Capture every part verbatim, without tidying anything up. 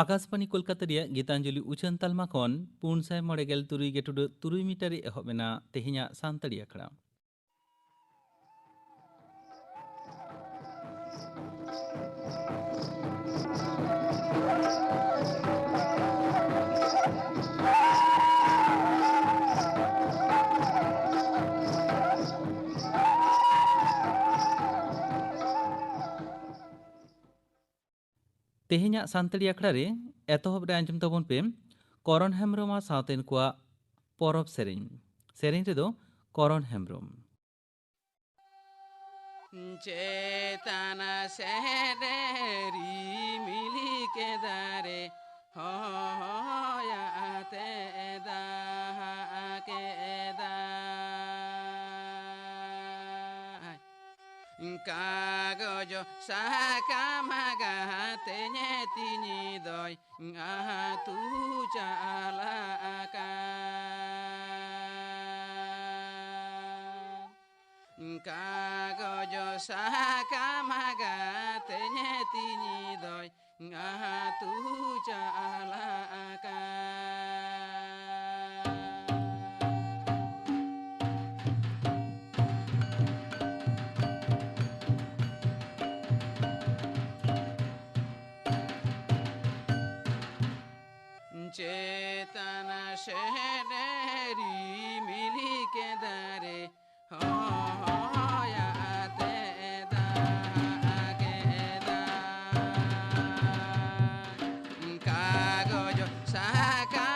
ᱟᱠᱟᱥᱵᱟᱬᱤ ᱠᱳᱞᱠᱟᱛᱟ ᱨᱮᱭᱟᱜ ᱜᱤᱛᱟᱧᱡᱚᱞᱤ ᱩᱪᱷᱟᱹᱱ ᱛᱟᱞᱢᱟ ᱠᱷᱚᱱ ᱯᱩᱱ ᱥᱟᱭ ᱢᱚᱬᱮ ᱜᱮᱞ ᱛᱩᱨᱩᱭ ᱜᱮᱴᱩᱰᱟᱹ ᱛᱩᱨᱩᱭ ᱢᱤᱴᱟᱨ ᱨᱮ ᱮᱦᱚᱵ ᱮᱱᱟ ᱛᱮᱦᱮᱧᱟᱜ ᱥᱟᱱᱛᱟᱲᱤ ᱟᱠᱷᱲᱟ᱾ ᱛᱮᱦᱮᱧᱟᱜ ᱥᱟᱱᱛᱟᱲᱤ ᱟᱠᱷᱲᱟ ᱨᱮ ᱮᱛᱚᱦᱚᱵ ᱨᱮ ᱟᱸᱡᱚᱢ ᱛᱟᱵᱚᱱ ᱯᱮ ᱠᱚᱨᱚᱱ ᱦᱮᱢᱵᱽᱨᱚᱢ ᱟᱨ ᱥᱟᱶᱛᱮᱱ ᱠᱚᱣᱟᱜ ᱯᱚᱨᱚᱵᱽ ᱥᱮᱨᱮᱧ᱾ ᱥᱮᱨᱮᱧ ᱨᱮᱫᱚ ᱠᱚᱨᱚᱱ ᱦᱮᱢᱵᱽᱨᱚᱢ᱾ ᱪᱮᱛᱟᱱ ᱥᱮᱫ ᱨᱤᱢᱤᱞ ᱠᱮᱫᱟ ᱨᱮ, ᱦᱚᱭᱟᱛᱮ ᱫᱟᱜ ᱠᱮᱫᱟᱭ᱾ ᱠᱟᱜᱚᱡᱽ ᱥᱟᱠᱟᱢ ᱜᱟᱛᱮᱧ ᱛᱤᱧ ᱫᱚᱭ ᱟᱹᱛᱩ ᱪᱟᱞᱟᱜ ᱠᱟᱱ᱾ ᱠᱟᱜᱚᱡᱽ ᱥᱟᱠᱟᱢ ᱜᱟᱛᱮᱧ ᱛᱤᱧ ᱫᱚᱭ ᱟᱹᱛᱩ ᱪᱟᱞᱟᱜ ᱠᱟᱱ᱾ ᱪᱮᱛᱟᱱ ᱥᱮᱫ ᱨᱤᱢᱤᱞ ᱠᱮᱫᱟ ᱨᱮ, ᱦᱚᱭᱟᱛᱮ ᱫᱟᱜ ᱠᱮᱫᱟ᱾ ᱠᱟᱜᱚᱡᱽ ᱥᱟᱠᱟᱢ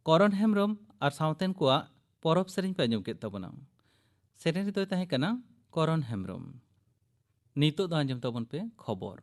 ᱠᱚᱨᱚᱱ ᱦᱮᱢᱵᱽᱨᱚᱢ ᱟᱨ ᱥᱟᱶᱛᱮᱱ ᱠᱚᱣᱟᱜ ᱯᱚᱨᱚᱵᱽ ᱥᱮᱨᱮᱧ ᱯᱮ ᱟᱸᱡᱚᱢ ᱠᱮᱫ ᱛᱟᱵᱚᱱᱟ᱾ ᱥᱮᱨᱮᱧ ᱨᱮᱫᱚᱭ ᱛᱟᱦᱮᱸ ᱠᱟᱱᱟ ᱠᱚᱨᱚᱱ ᱦᱮᱢᱵᱽᱨᱚᱢ᱾ ᱱᱤᱛᱚᱜ ᱫᱚ ᱟᱸᱡᱚᱢ ᱛᱟᱵᱚᱱ ᱯᱮ ᱠᱷᱚᱵᱚᱨ᱾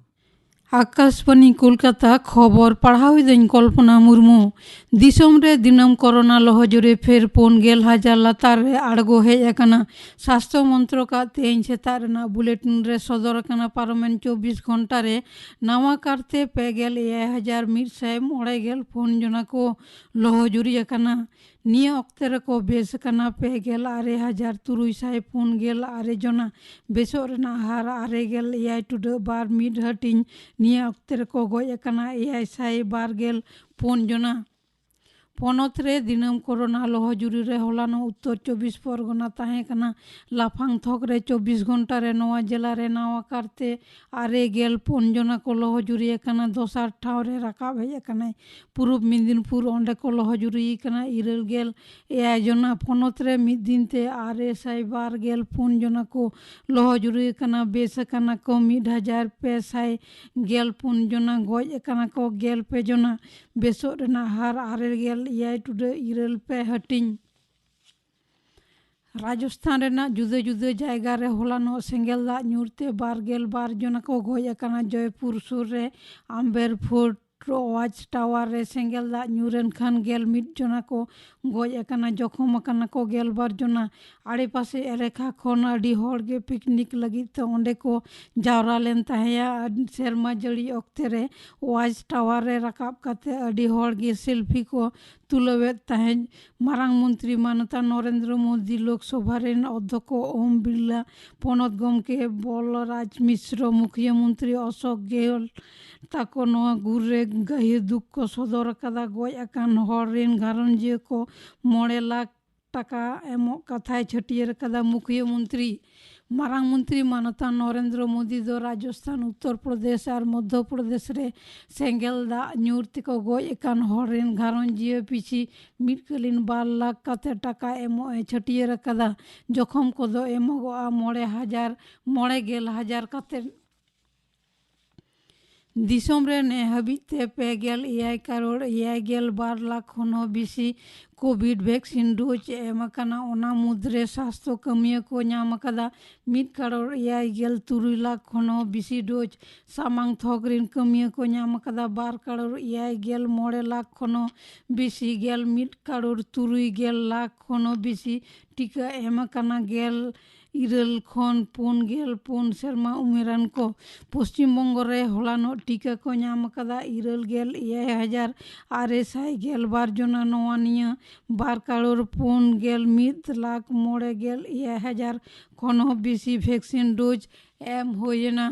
ᱟᱠᱟᱥᱵᱟᱱᱤ ᱠᱳᱞᱠᱟᱛᱟ, ᱠᱷᱚᱵᱚᱨ ᱯᱟᱲᱦᱟᱣ ᱮᱫᱟᱹᱧ ᱠᱚᱞᱯᱚᱱᱟ ᱢᱩᱨᱢᱩ᱾ ᱫᱤᱥᱚᱢ ᱨᱮ ᱫᱤᱱᱟᱹᱢ ᱠᱚᱨᱳᱱᱟ ᱞᱚᱦᱚᱡᱩᱨᱤ ᱯᱷᱮᱨ ᱯᱩᱱ ᱜᱮᱞ ᱦᱟᱡᱟᱨ ᱞᱟᱛᱟᱨ ᱨᱮ ᱟᱬᱜᱚ ᱦᱮᱡ ᱟᱠᱟᱱᱟ᱾ ᱥᱟᱥᱛᱷᱚ ᱢᱚᱱᱛᱨᱚᱠᱟᱜ ᱛᱮᱦᱮᱧ ᱥᱮᱛᱟᱜ ᱨᱮᱱᱟᱜ ᱵᱩᱞᱮᱴᱤᱱ ᱨᱮ ᱥᱚᱫᱚᱨ ᱟᱠᱟᱱᱟ, ᱯᱟᱨᱚᱢᱮᱱ ᱪᱚᱵᱵᱤᱥ ᱜᱷᱚᱱᱴᱟ ᱨᱮ ᱱᱟᱣᱟ ᱠᱟᱨᱛᱮ ᱯᱮ ᱜᱮᱞ ᱮᱭᱟᱭ ᱦᱟᱡᱟᱨ ᱢᱤᱫ ᱥᱟᱭ ᱢᱚᱬᱮ ᱜᱮᱞ ᱯᱩᱱ ᱡᱚᱱᱟ ᱠᱚ ᱞᱚᱦᱚᱡᱩᱨᱤ ᱟᱠᱟᱱᱟ᱾ ᱱᱤᱭᱟᱹ ᱚᱠᱛᱮ ᱨᱮᱠᱚ ᱵᱮᱥ ᱟᱠᱟᱱᱟ ᱯᱮ ᱜᱮᱞ ᱟᱨᱮ ᱦᱟᱡᱟᱨ ᱛᱩᱨᱩᱭ ᱥᱟᱭ ᱯᱩᱱ ᱜᱮᱞ ᱟᱨᱮ ᱡᱚᱱᱟ᱾ ᱵᱮᱥᱚᱜ ᱨᱮᱱᱟᱜ ᱦᱟᱨ ᱟᱨᱮ ᱜᱮᱞ ᱮᱭᱟᱭ ᱴᱩᱰᱟᱹᱜ ᱵᱟᱨ ᱢᱤᱫ ᱦᱟᱹᱴᱤᱧ᱾ ᱱᱤᱭᱟᱹ ᱚᱠᱛᱮ ᱨᱮᱠᱚ ᱜᱚᱡ ᱟᱠᱟᱱᱟ ᱮᱭᱟᱭ ᱥᱟᱭ ᱵᱟᱨ ᱜᱮᱞ ᱯᱩᱱ ᱡᱚᱱᱟ᱾ ᱯᱚᱱᱚᱛ ᱨᱮ ᱫᱤᱱᱟᱹᱢ ᱠᱚᱨᱳᱱᱟ ᱞᱚᱦᱚᱡᱩᱨᱤ ᱨᱮ ᱦᱚᱞᱟᱱᱚᱜ ᱩᱛᱛᱚᱨ ᱪᱚᱵᱵᱤᱥ ᱯᱚᱨᱜᱚᱱᱟ ᱛᱟᱦᱮᱸ ᱠᱟᱱᱟ ᱞᱟᱯᱷᱟᱝ ᱛᱷᱚᱠ ᱨᱮ᱾ ᱪᱚᱵᱵᱤᱥ ᱜᱷᱚᱱᱴᱟ ᱨᱮ ᱱᱚᱣᱟ ᱡᱮᱞᱟ ᱨᱮ ᱱᱟᱣᱟ ᱠᱟᱨᱛᱮ ᱟᱨᱮ ᱜᱮᱞ ᱯᱩᱱ ᱡᱚᱱᱟ ᱠᱚ ᱞᱚᱦᱚᱡᱩᱨᱤ ᱟᱠᱟᱱᱟ᱾ ᱫᱚᱥᱟᱨ ᱴᱷᱟᱶ ᱨᱮ ᱨᱟᱠᱟᱵ ᱦᱮᱡ ᱟᱠᱟᱱᱟᱭ ᱯᱩᱨᱩᱵ ᱢᱮᱫᱤᱱᱯᱩᱨ᱾ ᱚᱸᱰᱮ ᱠᱚ ᱞᱚᱦᱚᱡᱩᱨᱤ ᱟᱠᱟᱱᱟ ᱤᱨᱟᱹᱞ ᱜᱮᱞ ᱮᱭᱟᱭ ᱡᱚᱱᱟ᱾ ᱯᱚᱱᱚᱛ ᱨᱮ ᱢᱤᱫ ᱫᱤᱱ ᱛᱮ ᱟᱨᱮ ᱥᱟᱭ ᱵᱟᱨ ᱜᱮᱞ ᱯᱩᱱ ᱡᱚᱱᱟ ᱠᱚ ᱞᱚᱦᱚᱡᱩᱨᱤ ᱟᱠᱟᱱᱟ᱾ ᱵᱮᱥ ᱟᱠᱟᱱᱟ ᱠᱚ ᱢᱤᱫ ᱦᱟᱡᱟᱨ ᱯᱮ ᱥᱟᱭ ᱜᱮᱞ ᱯᱩᱱ ᱡᱚᱱᱟ, ᱜᱚᱡ ᱟᱠᱟᱱᱟ ᱠᱚ ᱜᱮᱞ ᱯᱮ ᱡᱚᱱᱟ᱾ ᱵᱮᱥᱚᱜ ᱨᱮᱱᱟᱜ ᱦᱟᱨ ᱟᱨᱮ ᱜᱮᱞ ᱮᱭᱟᱭ ᱴᱩᱰᱟᱹᱜ ᱤᱨᱟᱹᱞ ᱯᱮ ᱦᱟᱹᱴᱤᱧ᱾ ᱨᱟᱡᱚᱥᱛᱷᱟᱱ ᱨᱮᱱᱟᱜ ᱡᱩᱫᱟᱹ ᱡᱩᱫᱟᱹ ᱡᱟᱭᱜᱟ ᱨᱮ ᱦᱚᱞᱟᱱᱚᱜ ᱥᱮᱸᱜᱮᱞ ᱫᱟᱜ ᱧᱩᱨ ᱛᱮ ᱵᱟᱨ ᱜᱮᱞ ᱵᱟᱨ ᱡᱚᱱᱟ ᱠᱚ ᱜᱚᱡ ᱟᱠᱟᱱᱟ᱾ ᱡᱚᱭᱯᱩᱨ ᱥᱩᱨ ᱨᱮ ᱟᱢᱵᱮᱨ ᱯᱷᱳᱨᱴ ᱣᱟᱪ ᱴᱟᱣᱟᱨ ᱨᱮ ᱥᱮᱸᱜᱮᱞ ᱫᱟᱜ ᱧᱩᱨ ᱮᱱ ᱠᱷᱟᱱ ᱜᱮᱞ ᱢᱤᱫ ᱡᱚᱱᱟ ᱠᱚ ᱜᱚᱡ ᱟᱠᱟᱱᱟ, ᱡᱚᱠᱷᱚᱢ ᱟᱠᱟᱱᱟ ᱠᱚ ᱜᱮᱞ ᱵᱟᱨ ᱡᱚᱱᱟ᱾ ᱟᱲᱮᱯᱟᱥᱮ ᱮᱞᱟᱠᱟ ᱠᱷᱚᱱ ᱟᱹᱰᱤ ᱦᱚᱲ ᱜᱮ ᱯᱤᱠᱱᱤᱠ ᱞᱟᱹᱜᱤᱫ ᱛᱮ ᱚᱸᱰᱮ ᱠᱚ ᱡᱟᱣᱨᱟ ᱞᱮᱱ ᱛᱟᱦᱮᱸᱭᱟ᱾ ᱟᱨ ᱥᱮᱨᱢᱟ ᱡᱟᱹᱲᱤ ᱚᱠᱛᱮ ᱨᱮ ᱣᱟᱪ ᱴᱟᱣᱟᱨ ᱨᱮ ᱨᱟᱠᱟᱵ ᱠᱟᱛᱮ ᱟᱹᱰᱤ ᱦᱚᱲ ᱜᱮ ᱥᱮᱞᱯᱷᱤ ᱠᱚ ᱛᱩᱞᱟᱹᱣᱮᱫ ᱛᱟᱦᱮᱸᱫ᱾ ᱢᱟᱨᱟᱝ ᱢᱚᱱᱛᱨᱤ ᱢᱟᱱᱚᱛᱟᱱ ᱱᱚᱨᱮᱱᱫᱨᱚ ᱢᱳᱫᱤ, ᱞᱳᱠᱥᱚᱵᱷᱟ ᱨᱮᱱ ᱚᱫᱽᱫᱷᱚᱠᱚ ᱳᱢ ᱵᱤᱨᱞᱟ, ᱯᱚᱱᱚᱛ ᱜᱚᱢᱠᱮ ᱵᱚᱞᱨᱟᱡᱽ ᱢᱤᱥᱨᱚ, ᱢᱩᱠᱷᱤᱭᱟᱹ ᱢᱚᱱᱛᱨᱤ ᱚᱥᱳᱠ ᱜᱮᱦᱞᱚᱴ ᱛᱟᱠᱚ ᱱᱚᱣᱟ ᱜᱩᱨ ᱨᱮ ᱜᱟᱹᱦᱤᱨ ᱫᱩᱠ ᱠᱚ ᱥᱚᱫᱚᱨ ᱟᱠᱟᱫᱟ᱾ ᱜᱚᱡ ᱟᱠᱟᱱ ᱦᱚᱲ ᱨᱮᱱ ᱜᱷᱟᱨᱚᱸᱡᱽᱤᱭᱟᱹ ᱠᱚ ᱢᱚᱬᱮ ᱞᱟᱠᱷ ᱴᱟᱠᱟ ᱮᱢᱚᱜ ᱠᱟᱛᱷᱟᱭ ᱪᱷᱟᱹᱴᱭᱟᱹᱨ ᱟᱠᱟᱫᱟ ᱢᱩᱠᱷᱤᱭᱟᱹ ᱢᱚᱱᱛᱨᱤ᱾ ᱢᱟᱨᱟᱝ ᱢᱚᱱᱛᱨᱤ ᱢᱟᱱᱚᱛᱟᱱ ᱱᱚᱨᱮᱱᱫᱨᱚ ᱢᱳᱫᱤ ᱫᱚ ᱨᱟᱡᱚᱥᱛᱷᱟᱱ, ᱩᱛᱛᱚᱨ ᱯᱨᱚᱫᱮᱥ ᱟᱨ ᱢᱚᱫᱽᱫᱷᱚ ᱯᱨᱚᱫᱮᱥ ᱨᱮ ᱥᱮᱸᱜᱮᱞ ᱫᱟᱜ ᱧᱩᱨ ᱛᱮᱠᱚ ᱜᱚᱡ ᱟᱠᱟᱱ ᱦᱚᱲ ᱨᱮᱱ ᱜᱷᱟᱨᱚᱸᱡᱽᱤᱭᱟᱹ ᱯᱤᱪᱷᱤ ᱢᱤᱫ ᱠᱟᱹᱞᱤᱱ ᱵᱟᱨ ᱞᱟᱠᱷ ᱠᱟᱛᱮ ᱴᱟᱠᱟ ᱮᱢᱚᱜ ᱮ ᱪᱷᱟᱹᱴᱭᱟᱹᱨ ᱟᱠᱟᱫᱟ᱾ ᱡᱚᱠᱷᱚᱢ ᱠᱚᱫᱚ ᱮᱢᱚᱜᱚᱜᱼᱟ ᱢᱚᱬᱮ ᱦᱟᱡᱟᱨ, ᱢᱚᱬᱮ ᱜᱮᱞ ᱦᱟᱡᱟᱨ ᱠᱟᱛᱮ᱾ ᱫᱤᱥᱚᱢ ᱨᱮ ᱱᱮ ᱦᱟᱹᱵᱤᱡ ᱛᱮ ᱯᱮ ᱜᱮᱞ ᱮᱭᱟᱭ ᱠᱟᱨᱳᱲ ᱮᱭᱟᱭ ᱜᱮᱞ ᱵᱟᱨ ᱞᱟᱠᱷ ᱠᱷᱚᱱ ᱦᱚᱸ ᱵᱮᱥᱤ ᱠᱳᱵᱷᱤᱰ ᱵᱷᱮᱠᱥᱤᱱ ᱰᱳᱡᱽ ᱮᱢ ᱟᱠᱟᱱᱟ᱾ ᱚᱱᱟ ᱢᱩᱫᱽᱨᱮ ᱥᱟᱥᱛᱷᱚ ᱠᱟᱹᱢᱤᱭᱟᱹ ᱠᱚ ᱧᱟᱢ ᱟᱠᱟᱫᱟ ᱢᱤᱫ ᱠᱟᱨᱳᱲ ᱮᱭᱟᱭ ᱜᱮᱞ ᱛᱩᱨᱩᱭ ᱞᱟᱠᱷ ᱠᱷᱚᱱ ᱦᱚᱸ ᱵᱮᱥᱤ ᱰᱳᱡᱽ᱾ ᱥᱟᱢᱟᱝ ᱛᱷᱚᱠ ᱨᱤᱱ ᱠᱟᱹᱢᱤᱭᱟᱹ ᱠᱚ ᱧᱟᱢ ᱟᱠᱟᱫᱟ ᱵᱟᱨ ᱠᱟᱨᱳᱲ ᱮᱭᱟᱭ ᱜᱮᱞ ᱢᱚᱬᱮ ᱞᱟᱠᱷ ᱠᱷᱚᱱ ᱦᱚᱸ ᱵᱮᱥᱤ᱾ ᱜᱮᱞ ᱢᱤᱫ ᱠᱟᱨᱳᱲ ᱛᱩᱨᱩᱭ ᱜᱮᱞ ᱞᱟᱠᱷ ᱠᱷᱚᱱ ᱦᱚᱸ ᱵᱮᱥᱤ ᱴᱤᱠᱟᱹ ᱮᱢ ᱟᱠᱟᱱᱟ ᱜᱮᱞ ᱤᱨᱟᱹᱞ ᱠᱷᱚᱱ ᱯᱩᱱ ᱜᱮᱞ ᱯᱩᱱ ᱥᱮᱨᱢᱟ ᱩᱢᱮᱨᱟᱱ ᱠᱚ᱾ ᱯᱚᱥᱪᱤᱢ ᱵᱚᱝᱜᱚ ᱨᱮ ᱦᱚᱞᱟᱱᱚᱜ ᱴᱤᱠᱟᱹ ᱠᱚ ᱧᱟᱢ ᱟᱠᱟᱫᱟ ᱤᱨᱟᱹᱞ ᱜᱮᱞ ᱮᱭᱟᱭ ᱦᱟᱡᱟᱨ ᱟᱨᱮ ᱥᱟᱭ ᱜᱮᱞ ᱵᱟᱨ ᱡᱚᱱᱟ᱾ ᱱᱚᱣᱟ ᱱᱤᱭᱟᱹ ᱵᱟᱨ ᱠᱟᱨᱳᱲ ᱯᱩᱱ ᱜᱮᱞ ᱢᱤᱫ ᱞᱟᱠᱷ ᱢᱚᱬᱮ ᱜᱮᱞ ᱮᱭᱟᱭ ᱦᱟᱡᱟᱨ ᱠᱷᱚᱱ ᱦᱚᱸ ᱵᱮᱥᱤ ᱵᱷᱮᱠᱥᱤᱱ ᱰᱳᱡᱽ ᱮᱢ ᱦᱩᱭᱮᱱᱟ᱾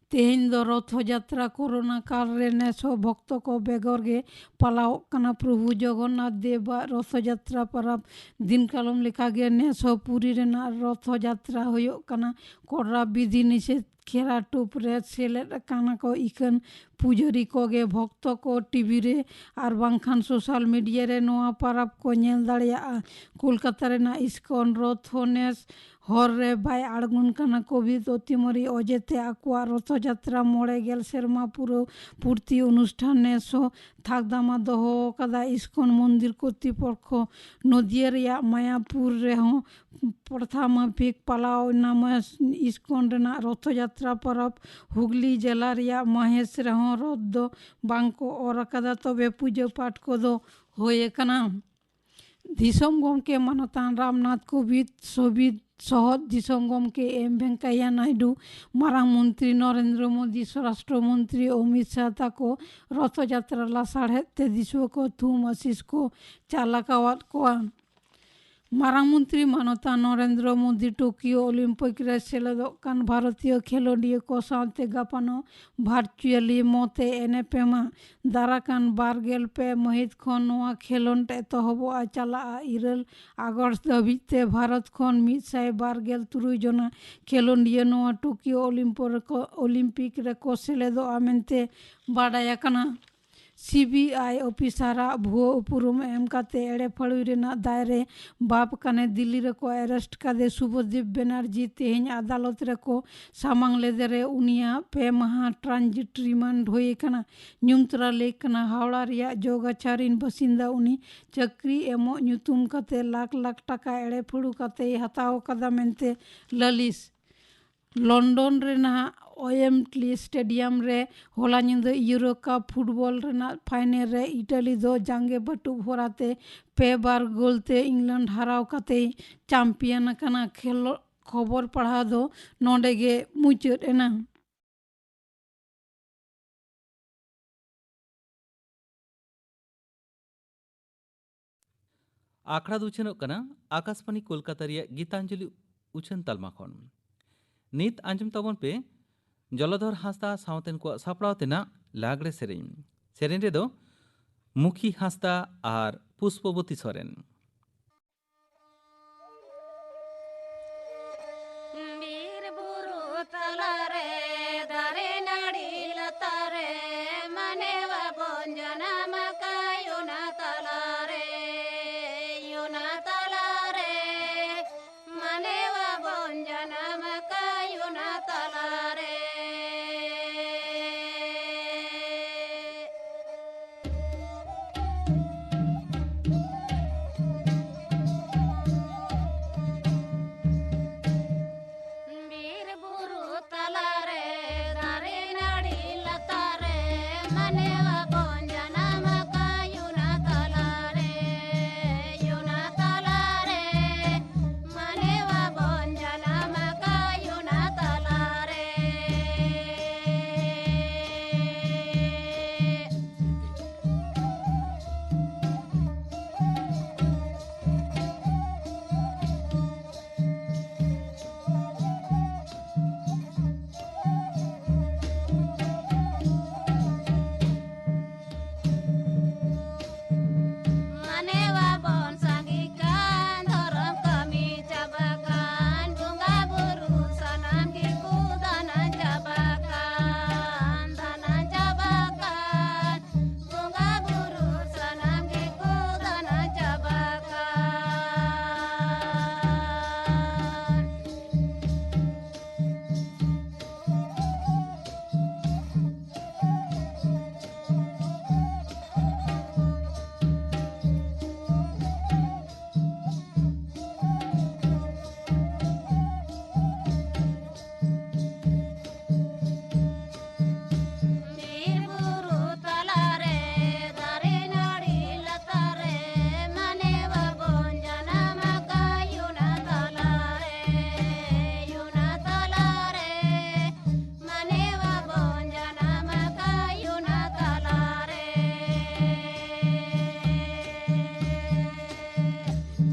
ᱛᱮᱦᱮᱧ ᱫᱚ ᱨᱚᱛᱷᱚ ᱡᱟᱛᱨᱟ᱾ ᱠᱳᱨᱳᱱᱟ ᱠᱟᱞ ᱨᱮ ᱱᱮᱥ ᱦᱚᱸ ᱵᱷᱚᱠᱛᱚ ᱠᱚ ᱵᱮᱜᱚᱨ ᱜᱮ ᱯᱟᱞᱟᱣᱚᱜ ᱠᱟᱱᱟ᱾ ᱯᱨᱚᱵᱷᱩ ᱡᱚᱜᱚᱱᱱᱟᱛᱷ ᱫᱮᱵᱟᱜ ᱨᱚᱛᱷᱚ ᱡᱟᱛᱨᱟ ᱯᱚᱨᱚᱵᱽ ᱫᱤᱱ ᱠᱟᱞᱚᱢ ᱞᱮᱠᱟᱜᱮ ᱱᱮᱥ ᱦᱚᱸ ᱯᱩᱨᱤ ᱨᱮᱱᱟᱜ ᱨᱚᱛᱷᱚ ᱡᱟᱛᱨᱟ ᱦᱩᱭᱩᱜ ᱠᱟᱱᱟ᱾ ᱠᱚᱲᱟ ᱵᱤᱫᱷᱤ ᱱᱤᱥᱮᱫ ᱠᱷᱮᱨᱟ ᱴᱩᱯ ᱨᱮ ᱥᱮᱞᱮᱫ ᱟᱠᱟᱱᱟ ᱠᱚ ᱤᱠᱷᱟᱹᱱ ᱯᱩᱡᱟᱹᱨᱤ ᱠᱚᱜᱮ᱾ ᱵᱷᱚᱠᱛᱚ ᱠᱚ ᱴᱤᱵᱷᱤ ᱨᱮ ᱟᱨ ᱵᱟᱝᱠᱷᱟᱱ ᱥᱳᱥᱟᱞ ᱢᱤᱰᱤᱭᱟ ᱨᱮ ᱱᱚᱣᱟ ᱯᱚᱨᱚᱵᱽ ᱠᱚ ᱧᱮᱞ ᱫᱟᱲᱮᱭᱟᱜᱼᱟ᱾ ᱠᱳᱞᱠᱟᱛᱟ ᱨᱮᱱᱟᱜ ᱤᱥᱠᱚᱱ ᱨᱚᱛᱷᱚ ᱱᱮᱥ ᱦᱚᱨ ᱨᱮ ᱵᱟᱭ ᱟᱬᱜᱚᱱ ᱠᱟᱱᱟ᱾ ᱠᱳᱵᱷᱤᱰ ᱚᱛᱤᱢᱟᱨᱤ ᱚᱡᱮᱛᱮ ᱟᱠᱚᱣᱟᱜ ᱨᱚᱛᱷᱚ ᱡᱟᱛᱨᱟ ᱢᱚᱬᱮ ᱜᱮᱞ ᱥᱮᱨᱢᱟ ᱯᱩᱨᱟᱹᱣ ᱯᱩᱨᱛᱤ ᱚᱱᱩᱥᱴᱷᱟᱱ ᱱᱮᱥ ᱦᱚᱸ ᱛᱷᱟᱠᱫᱟᱢᱟ ᱫᱚᱦᱚ ᱟᱠᱟᱫᱟ᱾ ᱤᱥᱠᱚᱱ ᱢᱚᱱᱫᱤᱨ ᱠᱚᱨᱛᱤᱯᱚᱠᱠᱷᱚ᱾ ᱱᱚᱫᱤᱭᱟ ᱨᱮᱭᱟᱜ ᱢᱟᱭᱟᱯᱩᱨ ᱨᱮᱦᱚᱸ ᱯᱨᱚᱛᱷᱟ ᱢᱟᱯᱷᱤᱠ ᱯᱟᱞᱟᱣ ᱮᱱᱟ ᱢᱟ-, ᱤᱥᱠᱚᱱ ᱨᱮᱱᱟᱜ ᱨᱚᱛᱷᱚ ᱡᱟᱛᱨᱟ ᱯᱚᱨᱚᱵᱽ᱾ ᱦᱩᱜᱽᱞᱤ ᱡᱮᱞᱟ ᱨᱮᱭᱟᱜ ᱢᱚᱦᱮᱥ ᱨᱮᱦᱚᱸ ᱨᱚᱛᱷ ᱫᱚ ᱵᱟᱝ ᱠᱚ ᱚᱨ ᱟᱠᱟᱫᱟ, ᱛᱚᱵᱮ ᱯᱩᱡᱟᱹ ᱯᱟᱴ ᱠᱚᱫᱚ ᱦᱩᱭ ᱟᱠᱟᱱᱟ᱾ ᱫᱤᱥᱚᱢ ᱜᱚᱢᱠᱮ ᱢᱟᱱᱚᱛᱟᱱ ᱨᱟᱢᱱᱟᱛᱷ ᱠᱳᱵᱤᱫ ᱥᱚᱵᱤᱫ ᱥᱚᱦᱚᱫ ᱫᱤᱥᱚᱢ ᱜᱚᱢᱠᱮ ᱮᱢ ᱵᱷᱮᱝᱠᱟᱭᱟ ᱱᱟᱭᱰᱩ, ᱢᱟᱨᱟᱝ ᱢᱚᱱᱛᱨᱤ ᱱᱚᱨᱮᱱᱫᱨᱚ ᱢᱳᱫᱤ, ᱥᱚᱨᱟᱥᱴᱨᱚ ᱢᱚᱱᱛᱨᱤ ᱚᱢᱤᱛ ᱥᱟᱦ ᱛᱟᱠᱚ ᱨᱚᱛᱷᱚ ᱡᱟᱛᱨᱟ ᱞᱟᱥᱟᱲᱦᱮᱫ ᱛᱮ ᱫᱤᱥᱩᱣᱟᱹ ᱠᱚ ᱛᱷᱩᱢ ᱟᱥᱤᱥ ᱠᱚ ᱪᱟᱞ ᱟᱠᱟᱣᱟᱫ ᱠᱚᱣᱟ᱾ ᱢᱟᱨᱟᱝ ᱢᱚᱱᱛᱨᱤ ᱢᱟᱱᱚᱛᱟᱱ ᱱᱚᱨᱮᱱᱫᱨᱚ ᱢᱳᱫᱤ ᱴᱳᱠᱤᱭᱳ ᱚᱞᱤᱢᱯᱤᱠ ᱨᱮ ᱥᱮᱞᱮᱫᱚᱜ ᱠᱟᱱ ᱵᱷᱟᱨᱚᱛᱤᱭᱚ ᱠᱷᱮᱞᱳᱰᱤᱭᱟᱹ ᱠᱚ ᱥᱟᱶᱛᱮ ᱜᱟᱯᱟᱱᱚᱜ ᱵᱷᱟᱨᱪᱩᱭᱟᱞᱤ ᱢᱚᱛᱮ ᱮᱱᱮᱯᱮᱢᱟ᱾ ᱫᱟᱨᱟᱠᱟᱱ ᱵᱟᱨ ᱜᱮᱞ ᱯᱮ ᱢᱟᱹᱦᱤᱛ ᱠᱷᱚᱱ ᱱᱚᱣᱟ ᱠᱷᱮᱞᱳᱰ ᱮᱛᱚᱦᱚᱵᱚᱜᱼᱟ᱾ ᱪᱟᱞᱟᱜᱼᱟ ᱤᱨᱟᱹᱞ ᱟᱜᱚᱥᱴ ᱫᱷᱟᱹᱵᱤᱡ ᱛᱮ᱾ ᱵᱷᱟᱨᱚᱛ ᱠᱷᱚᱱ ᱢᱤᱫ ᱥᱟᱭ ᱵᱟᱨ ᱜᱮᱞ ᱛᱩᱨᱩᱭ ᱡᱚᱱᱟ ᱠᱷᱮᱞᱳᱰᱤᱭᱟᱹ ᱱᱚᱣᱟ ᱴᱳᱠᱤᱭᱳ ᱚᱞᱤᱢᱯᱳ ᱨᱮᱠᱚ, ᱚᱞᱤᱢᱯᱤᱠ ᱨᱮᱠᱚ ᱥᱮᱞᱮᱫᱚᱜᱼᱟ ᱢᱮᱱᱛᱮ ᱵᱟᱰᱟᱭ ᱟᱠᱟᱱᱟ᱾ ᱥᱤ ᱵᱤ ᱟᱭ ᱚᱯᱷᱤᱥᱟᱨᱟᱜ ᱵᱷᱩᱣᱟᱹ ᱩᱯᱨᱩᱢ ᱮᱢ ᱠᱟᱛᱮ ᱮᱲᱮ ᱯᱷᱟᱹᱲᱩᱭ ᱨᱮᱱᱟᱜ ᱫᱟᱭ ᱨᱮ ᱵᱟᱯ ᱠᱟᱱᱮ ᱫᱤᱞᱞᱤ ᱨᱮᱠᱚ ᱟᱨᱮᱥᱴ ᱠᱟᱫᱮ ᱥᱩᱵᱚᱫᱤᱯ ᱵᱮᱱᱟᱨᱡᱤ ᱛᱮᱦᱮᱧ ᱟᱫᱟᱞᱚᱛ ᱨᱮᱠᱚ ᱥᱟᱢᱟᱝ ᱞᱮᱫᱮ ᱨᱮ ᱩᱱᱤᱭᱟᱜ ᱯᱮ ᱢᱟᱦᱟ ᱴᱨᱟᱱᱡᱤᱴ ᱨᱤᱢᱟᱱᱰ ᱦᱩᱭ ᱟᱠᱟᱱᱟ᱾ ᱧᱩᱢ ᱛᱚᱨᱟ ᱞᱮᱠ ᱠᱟᱱᱟ ᱦᱟᱣᱲᱟ ᱨᱮᱭᱟᱜ ᱡᱚᱜᱟᱪᱷᱟ ᱨᱤᱱ ᱵᱟᱥᱤᱱᱫᱟ ᱩᱱᱤ ᱪᱟᱹᱠᱨᱤ ᱮᱢᱚᱜ ᱧᱩᱛᱩᱢ ᱠᱟᱛᱮ ᱞᱟᱠᱷ ᱞᱟᱠᱷ ᱴᱟᱠᱟ ᱮᱲᱮ ᱯᱷᱟᱹᱲᱩ ᱠᱟᱛᱮᱭ ᱦᱟᱛᱟᱣ ᱟᱠᱟᱫᱟ ᱢᱮᱱᱛᱮ ᱞᱟᱹᱞᱤᱥ᱾ ᱞᱚᱱᱰᱚᱱ ᱨᱮᱱᱟᱜ ᱳᱭᱮᱢᱵᱞᱤ ᱥᱴᱮᱰᱤᱭᱟᱢ ᱨᱮ ᱦᱚᱞᱟ ᱧᱤᱫᱟᱹ ᱤᱭᱩᱨᱳ ᱠᱟᱯ ᱯᱷᱩᱴᱵᱚᱞ ᱨᱮᱱᱟᱜ ᱯᱷᱟᱭᱱᱮᱞ ᱨᱮ ᱤᱴᱟᱞᱤ ᱫᱚ ᱡᱟᱸᱜᱮ ᱵᱟᱹᱴᱩᱵ ᱦᱚᱨᱟᱛᱮ ᱯᱮ ᱵᱟᱨ ᱜᱳᱞ ᱛᱮ ᱤᱝᱞᱮᱱᱰ ᱦᱟᱨᱟᱣ ᱠᱟᱛᱮᱭ ᱪᱟᱢᱯᱤᱭᱟᱱ ᱟᱠᱟᱱᱟ᱾ ᱠᱷᱮᱞᱳ-, ᱠᱷᱚᱵᱚᱨ ᱯᱟᱲᱦᱟᱣ ᱫᱚ ᱱᱚᱰᱮ ᱜᱮ ᱢᱩᱪᱟᱹᱫ ᱮᱱᱟ᱾ ᱟᱠᱷᱲᱟ ᱫᱚ ᱩᱪᱷᱟᱹᱱᱚᱜ ᱠᱟᱱᱟ ᱟᱠᱟᱥᱵᱟᱬᱤ ᱠᱳᱞᱠᱟᱛᱟ ᱨᱮᱭᱟᱜ ᱜᱤᱛᱟᱧᱡᱚᱞᱤ ᱩᱪᱷᱟᱹᱱ ᱛᱟᱞᱢᱟ ᱠᱷᱚᱱ᱾ ᱱᱤᱛ ᱟᱸᱡᱚᱢ ᱛᱟᱵᱚᱱ ᱯᱮ ᱡᱚᱞᱚᱫᱷᱚᱨ ᱦᱟᱸᱥᱫᱟ ᱥᱟᱶᱛᱮᱱ ᱠᱚᱣᱟᱜ ᱥᱟᱯᱲᱟᱣ ᱛᱮᱱᱟᱜ ᱞᱟᱜᱽᱲᱮ ᱥᱮᱨᱮᱧ᱾ ᱥᱮᱨᱮᱧ ᱨᱮᱫᱚ ᱢᱩᱠᱷᱤ ᱦᱟᱸᱥᱫᱟ ᱟᱨ ᱯᱩᱥᱯᱚᱵᱚᱛᱤ ᱥᱚᱨᱮᱱ᱾ ᱵᱤᱨ ᱵᱩᱨᱩ ᱛᱟᱞᱟᱨᱮ, ᱫᱟᱨᱮ ᱱᱟᱹᱲᱤ ᱞᱟᱛᱟᱨᱮ, ᱢᱟᱱᱮᱣᱟ ᱵᱚᱱ ᱡᱟᱱᱟᱢ ᱟᱠᱟᱭ ᱚᱱᱟ ᱛᱟᱞᱟᱨᱮ, ᱚᱱᱟ ᱛᱟᱞᱟᱨᱮ, ᱢᱟᱱᱮᱣᱟ ᱵᱚᱱ ᱡᱟᱱᱟᱢ ᱟᱠᱟᱭ ᱚᱱᱟ ᱛᱟᱞᱟᱨᱮ᱾ ᱵᱤᱨ ᱵᱩᱨᱩ ᱛᱟᱞᱟᱨᱮ, ᱫᱟᱨᱮ ᱱᱟᱹᱲᱤ ᱞᱟᱛᱟᱨᱮ, ᱢᱟᱱᱮᱣᱟ ᱵᱚᱱ ᱡᱟᱱᱟᱢ ᱟᱠᱟᱭ ᱚᱱᱟ ᱛᱟᱞᱟᱨᱮ, ᱚᱱᱟ ᱛᱟᱞᱟᱨᱮ, ᱢᱟᱱᱮᱣᱟ ᱵᱚᱱ ᱡᱟᱱᱟᱢ ᱟᱠᱟᱭ ᱚᱱᱟ ᱛᱟᱞᱟᱨᱮ᱾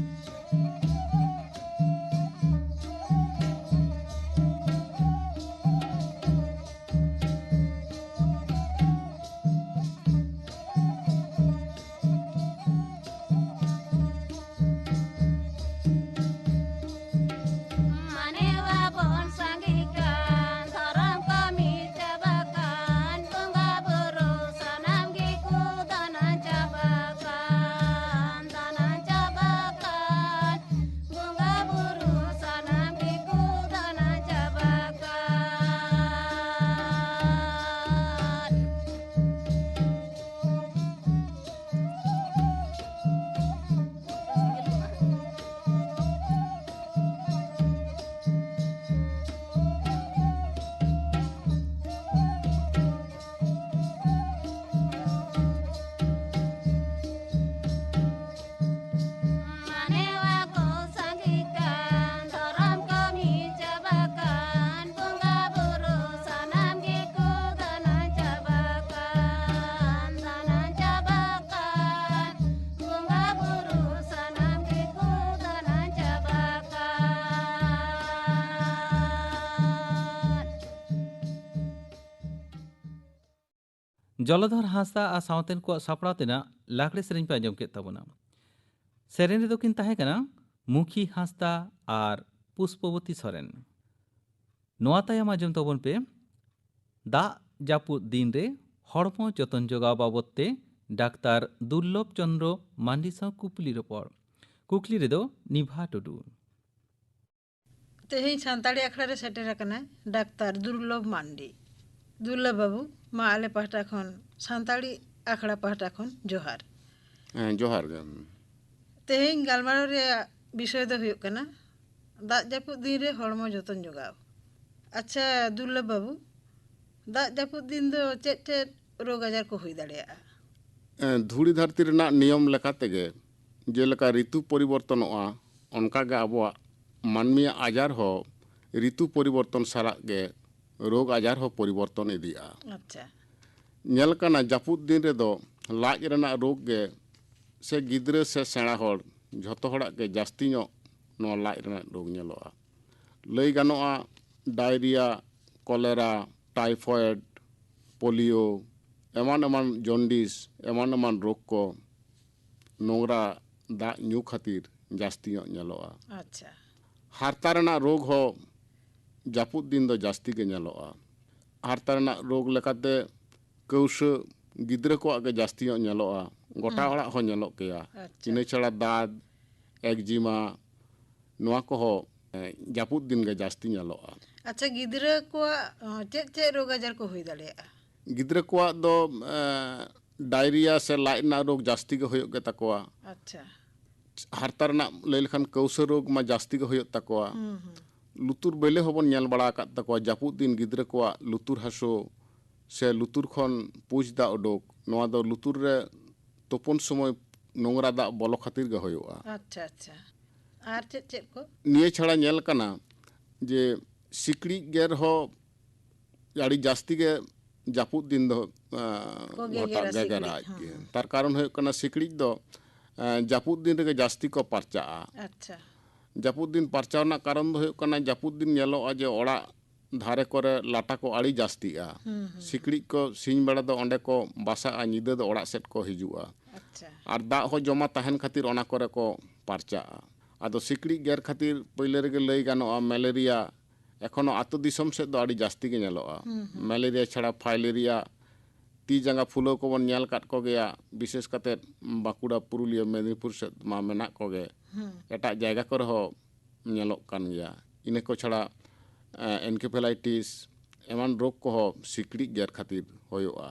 ᱡᱚᱞᱚᱫᱷᱚᱨ ᱦᱟᱸᱥᱫᱟ ᱟᱨ ᱥᱟᱶᱛᱮᱱ ᱠᱚᱣᱟᱜ ᱥᱟᱯᱲᱟᱣ ᱛᱮᱱᱟᱜ ᱞᱟᱜᱽᱲᱮ ᱥᱮᱨᱮᱧ ᱯᱮ ᱟᱸᱡᱚᱢ ᱠᱮᱫ ᱛᱟᱵᱚᱱᱟ᱾ ᱥᱮᱨᱮᱧ ᱨᱮᱫᱚ ᱠᱤᱱ ᱛᱟᱦᱮᱸ ᱠᱟᱱᱟ ᱢᱩᱠᱷᱤ ᱦᱟᱸᱥᱫᱟ ᱟᱨ ᱯᱩᱥᱯᱚᱵᱚᱛᱤ ᱥᱚᱨᱮᱱ᱾ ᱱᱚᱣᱟ ᱛᱟᱭᱚᱢ ᱟᱸᱡᱚᱢ ᱛᱟᱵᱚᱱ ᱯᱮ ᱫᱟᱜ ᱡᱟᱹᱯᱩᱫ ᱫᱤᱱ ᱨᱮ ᱦᱚᱲᱢᱚ ᱡᱚᱛᱚᱱ ᱡᱚᱜᱟᱣ ᱵᱟᱵᱚᱫ ᱛᱮ ᱰᱟᱠᱛᱟᱨ ᱫᱩᱨᱞᱚᱵᱷ ᱪᱚᱸᱫᱽᱨᱚ ᱢᱟᱱᱰᱤ ᱥᱟᱶ ᱠᱩᱯᱞᱤ ᱨᱚᱯᱚᱲ᱾ ᱠᱩᱠᱞᱤ ᱨᱮᱫᱚ ᱱᱤᱵᱷᱟ ᱴᱩᱰᱩ᱾ ᱛᱮᱦᱮᱧ ᱥᱟᱱᱛᱟᱲᱤ ᱟᱠᱷᱲᱟ ᱨᱮ ᱥᱮᱴᱮᱨ ᱟᱠᱟᱱᱟᱭ ᱰᱟᱠᱛᱟᱨ ᱫᱩᱨᱞᱚᱵᱷ ᱢᱟᱱᱰᱤ᱾ ᱫᱩᱨᱞᱚᱵᱷ ᱵᱟᱹᱵᱩ, ᱢᱟ ᱟᱞᱮ ᱯᱟᱦᱴᱟ ᱠᱷᱚᱱ, ᱥᱟᱱᱛᱟᱲᱤ ᱟᱠᱷᱲᱟ ᱯᱟᱦᱴᱟ ᱠᱷᱚᱱ ᱡᱚᱦᱟᱨ᱾ ᱦᱮᱸ, ᱡᱚᱦᱟᱨ ᱜᱮ᱾ ᱛᱮᱦᱮᱧ ᱜᱟᱞᱢᱟᱨᱟᱣ ᱨᱮᱭᱟᱜ ᱵᱤᱥᱚᱭ ᱫᱚ ᱦᱩᱭᱩᱜ ᱠᱟᱱᱟ ᱫᱟᱜ ᱡᱟᱹᱯᱩᱫ ᱫᱤᱱ ᱨᱮ ᱦᱚᱲᱢᱚ ᱡᱚᱛᱚᱱ ᱡᱚᱜᱟᱣ᱾ ᱟᱪᱪᱷᱟ ᱫᱩᱨᱞᱚᱵᱷ ᱵᱟᱹᱵᱩ, ᱫᱟᱜ ᱡᱟᱹᱯᱩᱫ ᱫᱤᱱ ᱫᱚ ᱪᱮᱫ ᱪᱮᱫ ᱨᱳᱜᱽ ᱟᱡᱟᱨ ᱠᱚ ᱦᱩᱭ ᱫᱟᱲᱮᱭᱟᱜᱼᱟ? ᱮᱸ, ᱫᱷᱩᱲᱤ ᱫᱷᱟᱹᱨᱛᱤ ᱨᱮᱱᱟᱜ ᱱᱤᱭᱚᱢ ᱞᱮᱠᱟ ᱛᱮᱜᱮ, ᱡᱮᱞᱮᱠᱟ ᱨᱤᱛᱩ ᱯᱚᱨᱤᱵᱚᱨᱛᱚᱱᱚᱜᱼᱟ, ᱚᱱᱠᱟᱜᱮ ᱟᱵᱚᱣᱟᱜ ᱢᱟᱹᱱᱢᱤᱭᱟᱜ ᱟᱡᱟᱨ ᱦᱚᱸ ᱨᱤᱛᱩ ᱯᱚᱨᱤᱵᱚᱨᱛᱚᱱ ᱥᱟᱞᱟᱜ ᱜᱮ ᱨᱳᱜᱽ ᱟᱡᱟᱨ ᱦᱚᱸ ᱯᱚᱨᱤᱵᱚᱨᱛᱚᱱ ᱤᱫᱤᱜᱼᱟ᱾ ᱟᱪᱪᱷᱟ᱾ ᱧᱮᱞ ᱠᱟᱱᱟ, ᱡᱟᱹᱯᱩᱫ ᱫᱤᱱ ᱨᱮᱫᱚ ᱞᱟᱡ ᱨᱮᱱᱟᱜ ᱨᱳᱜᱽ ᱜᱮ, ᱥᱮ ᱜᱤᱫᱽᱨᱟᱹ ᱥᱮ ᱥᱮᱬᱟ ᱦᱚᱲ, ᱡᱷᱚᱛᱚ ᱦᱚᱲᱟᱜ ᱜᱮ ᱡᱟᱹᱥᱛᱤ ᱧᱚᱜ ᱱᱚᱣᱟ ᱞᱟᱡ ᱨᱮᱱᱟᱜ ᱨᱳᱜᱽ ᱧᱮᱞᱚᱜᱼᱟ᱾ ᱞᱟᱹᱭ ᱜᱟᱱᱚᱜᱼᱟ, ᱰᱟᱭᱨᱤᱭᱟ, ᱠᱚᱞᱮᱨᱟ, ᱴᱟᱭᱯᱷᱚᱭᱮᱰ, ᱯᱳᱞᱤᱭᱳ, ᱮᱢᱟᱱ ᱮᱢᱟᱱ ᱡᱚᱱᱰᱤᱥ, ᱮᱢᱟᱱ ᱮᱢᱟᱱ ᱨᱳᱜᱽ ᱠᱚ ᱱᱚᱝᱨᱟ ᱫᱟᱜ ᱧᱩ ᱠᱷᱟᱹᱛᱤᱨ ᱡᱟᱹᱥᱛᱤ ᱧᱚᱜ ᱧᱮᱞᱚᱜᱼᱟ᱾ ᱟᱪᱪᱷᱟ᱾ ᱦᱟᱨᱛᱟ ᱨᱮᱱᱟᱜ ᱨᱳᱜᱽ ᱦᱚᱸ ᱡᱟᱹᱯᱩᱫ ᱫᱤᱱ ᱫᱚ ᱡᱟᱹᱥᱛᱤ ᱜᱮ ᱧᱮᱞᱚᱜᱼᱟ᱾ ᱦᱟᱨᱛᱟ ᱨᱮᱱᱟᱜ ᱨᱳᱜᱽ ᱞᱮᱠᱟᱛᱮ ᱠᱟᱹᱣᱥᱟᱹ ᱜᱤᱫᱽᱨᱟᱹ ᱠᱚᱣᱟᱜ ᱜᱮ ᱡᱟᱹᱥᱛᱤ ᱧᱚᱜ ᱧᱮᱞᱚᱜᱼᱟ, ᱜᱚᱴᱟ ᱦᱩᱸ᱾ ᱚᱲᱟᱜ ᱦᱚᱸ ᱧᱮᱞᱚᱜ ᱜᱮᱭᱟ᱾ ᱟᱪᱪᱷᱟ᱾ ᱤᱱᱟᱹ ᱪᱷᱟᱲᱟ ᱫᱟᱫ, ᱮᱠᱡᱤᱢᱟ, ᱱᱚᱣᱟ ᱠᱚᱦᱚᱸ, ᱮ, ᱡᱟᱹᱯᱩᱫ ᱫᱤᱱ ᱜᱮ ᱡᱟᱹᱥᱛᱤ ᱧᱮᱞᱚᱜᱼᱟ᱾ ᱟᱪᱪᱷᱟ, ᱜᱤᱫᱽᱨᱟᱹ ᱠᱚᱣᱟᱜ ᱚ, ᱪᱮᱫ ᱪᱮᱫ ᱨᱳᱜᱽ ᱟᱡᱟᱨ ᱠᱚ ᱦᱩᱭ ᱫᱟᱲᱮᱭᱟᱜᱼᱟ? ᱜᱤᱫᱽᱨᱟᱹ ᱠᱚᱣᱟᱜ ᱫᱚ, ᱮ, ᱰᱟᱭᱨᱤᱭᱟ ᱥᱮ ᱞᱟᱡ ᱨᱮᱱᱟᱜ ᱨᱳᱜᱽ ᱡᱟᱹᱥᱛᱤ ᱜᱮ ᱦᱩᱭᱩᱜ ᱜᱮ ᱛᱟᱠᱚᱣᱟ᱾ ᱟᱪᱪᱷᱟ᱾ ᱦᱟᱨᱛᱟ ᱨᱮᱱᱟᱜ ᱞᱟᱹᱭ ᱞᱮᱠᱷᱟᱱ ᱠᱟᱹᱣᱥᱟᱹ ᱨᱳᱜᱽ ᱢᱟ ᱡᱟᱹᱥᱛᱤ ᱜᱮ ᱦᱩᱭᱩᱜ ᱛᱟᱠᱚᱣᱟ᱾ ᱦᱩᱸ, ᱦᱩᱸ᱾ ᱞᱩᱛᱩᱨ ᱵᱮᱞᱮ ᱦᱚᱸᱵᱚᱱ ᱧᱮᱞ ᱵᱟᱲᱟ ᱟᱠᱟᱫ ᱛᱟᱠᱚᱣᱟ, ᱡᱟᱹᱯᱩᱫ ᱫᱤᱱ ᱜᱤᱫᱽᱨᱟᱹ ᱠᱚᱣᱟᱜ ᱞᱩᱛᱩᱨ ᱦᱟᱹᱥᱩ ᱥᱮ ᱞᱩᱛᱩᱨ ᱠᱷᱚᱱ ᱯᱩᱸᱡ ᱫᱟᱜ ᱩᱰᱩᱠ, ᱱᱚᱣᱟ ᱫᱚ ᱞᱩᱛᱩᱨ ᱨᱮ ᱛᱩᱯᱩᱱ ᱥᱚᱢᱚᱭ ᱱᱚᱝᱨᱟ ᱫᱟᱜ ᱵᱚᱞᱚ ᱠᱷᱟᱹᱛᱤᱨ ᱜᱮ ᱦᱩᱭᱩᱜᱼᱟ᱾ ᱟᱪᱪᱷᱟ, ᱟᱪᱪᱷᱟ᱾ ᱟᱨ ᱪᱮᱫ ᱪᱮᱫ ᱠᱚ? ᱱᱤᱭᱟᱹ ᱪᱷᱟᱲᱟ ᱧᱮᱞ ᱠᱟᱱᱟ ᱡᱮ ᱥᱤᱠᱲᱤᱡ ᱜᱮᱨ ᱦᱚᱸ ᱟᱹᱰᱤ ᱡᱟᱹᱥᱛᱤ ᱜᱮ ᱡᱟᱹᱯᱩᱫ ᱫᱤᱱ ᱫᱚ, ᱟᱸ, ᱠᱚ ᱜᱷᱚᱴᱟᱜ ᱜᱮᱜᱮᱨᱟ ᱜᱮᱜᱮᱨᱟ ᱥᱤᱠᱲᱤᱡ, ᱟᱡ ᱜᱮ᱾ ᱦᱮᱸ᱾ ᱛᱟᱨ ᱠᱟᱨᱚᱱ ᱦᱩᱭᱩᱜ ᱠᱟᱱᱟ, ᱥᱤᱠᱲᱤᱡ ᱫᱚ, ᱟᱸ, ᱡᱟᱹᱯᱩᱫ ᱫᱤᱱ ᱨᱮᱜᱮ ᱡᱟᱹᱥᱛᱤ ᱠᱚ ᱯᱟᱨᱪᱟᱜᱼᱟ᱾ ᱟᱪᱪᱷᱟ᱾ ᱡᱟᱹᱯᱩᱫ ᱫᱤᱱ ᱯᱟᱨᱪᱟᱣ ᱨᱮᱱᱟᱜ ᱠᱟᱨᱚᱱ ᱫᱚ ᱦᱩᱭᱩᱜ ᱠᱟᱱᱟ, ᱡᱟᱹᱯᱩᱫ ᱫᱤᱱ ᱧᱮᱞᱚᱜᱼᱟ ᱡᱮ ᱚᱲᱟᱜ ᱫᱷᱟᱨᱮ ᱠᱚᱨᱮ ᱞᱟᱴᱟ ᱠᱚ ᱟᱹᱰᱤ ᱡᱟᱹᱥᱛᱤᱜᱼᱟ᱾ ᱦᱩᱸ, ᱦᱩᱸ᱾ ᱥᱤᱠᱲᱤᱡ ᱠᱚ ᱥᱤᱧ ᱵᱮᱲᱟ ᱫᱚ ᱚᱸᱰᱮ ᱠᱚ ᱵᱟᱥᱟᱜᱼᱟ, ᱧᱤᱫᱟᱹ ᱫᱚ ᱚᱲᱟᱜ ᱥᱮᱫ ᱠᱚ ᱦᱤᱡᱩᱜᱼᱟ᱾ ᱟᱪᱪᱷᱟ᱾ ᱟᱨ ᱫᱟᱜ ᱦᱚᱸ ᱡᱚᱢᱟ ᱛᱟᱦᱮᱱ ᱠᱷᱟᱹᱛᱤᱨ ᱚᱱᱟ ᱠᱚᱨᱮ ᱠᱚ ᱯᱟᱨᱪᱟᱜᱼᱟ᱾ ᱟᱫᱚ ᱥᱤᱠᱲᱤᱡ ᱜᱮᱨ ᱠᱷᱟᱹᱛᱤᱨ ᱯᱳᱭᱞᱳ ᱨᱮᱜᱮ ᱞᱟᱹᱭ ᱜᱟᱱᱚᱜᱼᱟ, ᱢᱮᱞᱮᱨᱤᱭᱟ ᱮᱠᱷᱚᱱᱳ ᱟᱹᱛᱩ ᱫᱤᱥᱚᱢ ᱥᱮᱫ ᱫᱚ ᱟᱹᱰᱤ ᱡᱟᱹᱥᱛᱤ ᱜᱮ ᱧᱮᱞᱚᱜᱼᱟ᱾ ᱦᱩᱸ, ᱦᱩᱸ᱾ ᱢᱮᱞᱮᱨᱤᱭᱟ ᱪᱷᱟᱲᱟ ᱯᱷᱟᱭᱞᱮᱨᱤᱭᱟ, ᱛᱤ ᱡᱟᱸᱜᱟ ᱯᱷᱩᱞᱟᱹᱣ ᱠᱚᱵᱚᱱ ᱧᱮᱞ ᱟᱠᱟᱫ ᱠᱚᱜᱮᱭᱟ, ᱵᱤᱥᱮᱥ ᱠᱟᱛᱮ ᱵᱟᱸᱠᱩᱲᱟ, ᱯᱩᱨᱩᱞᱤᱭᱟᱹ, ᱢᱮᱫᱤᱱᱤᱯᱩᱨ ᱥᱮᱫ ᱢᱟ ᱢᱮᱱᱟᱜ ᱠᱚᱜᱮ᱾ ᱦᱩᱸ᱾ ᱮᱴᱟᱜ ᱡᱟᱭᱜᱟ ᱠᱚᱨᱮ ᱦᱚᱸ ᱧᱮᱞᱚᱜ ᱠᱟᱱ ᱜᱮᱭᱟ᱾ ᱤᱱᱟᱹ ᱠᱚ ᱪᱷᱟᱲᱟ, ᱮ, encephalitis ᱮᱢᱟᱱ ᱨᱳᱜᱽ ᱠᱚᱦᱚᱸ ᱥᱤᱠᱲᱤᱡ ᱜᱮᱨ ᱠᱷᱟᱹᱛᱤᱨ ᱦᱩᱭᱩᱜᱼᱟ᱾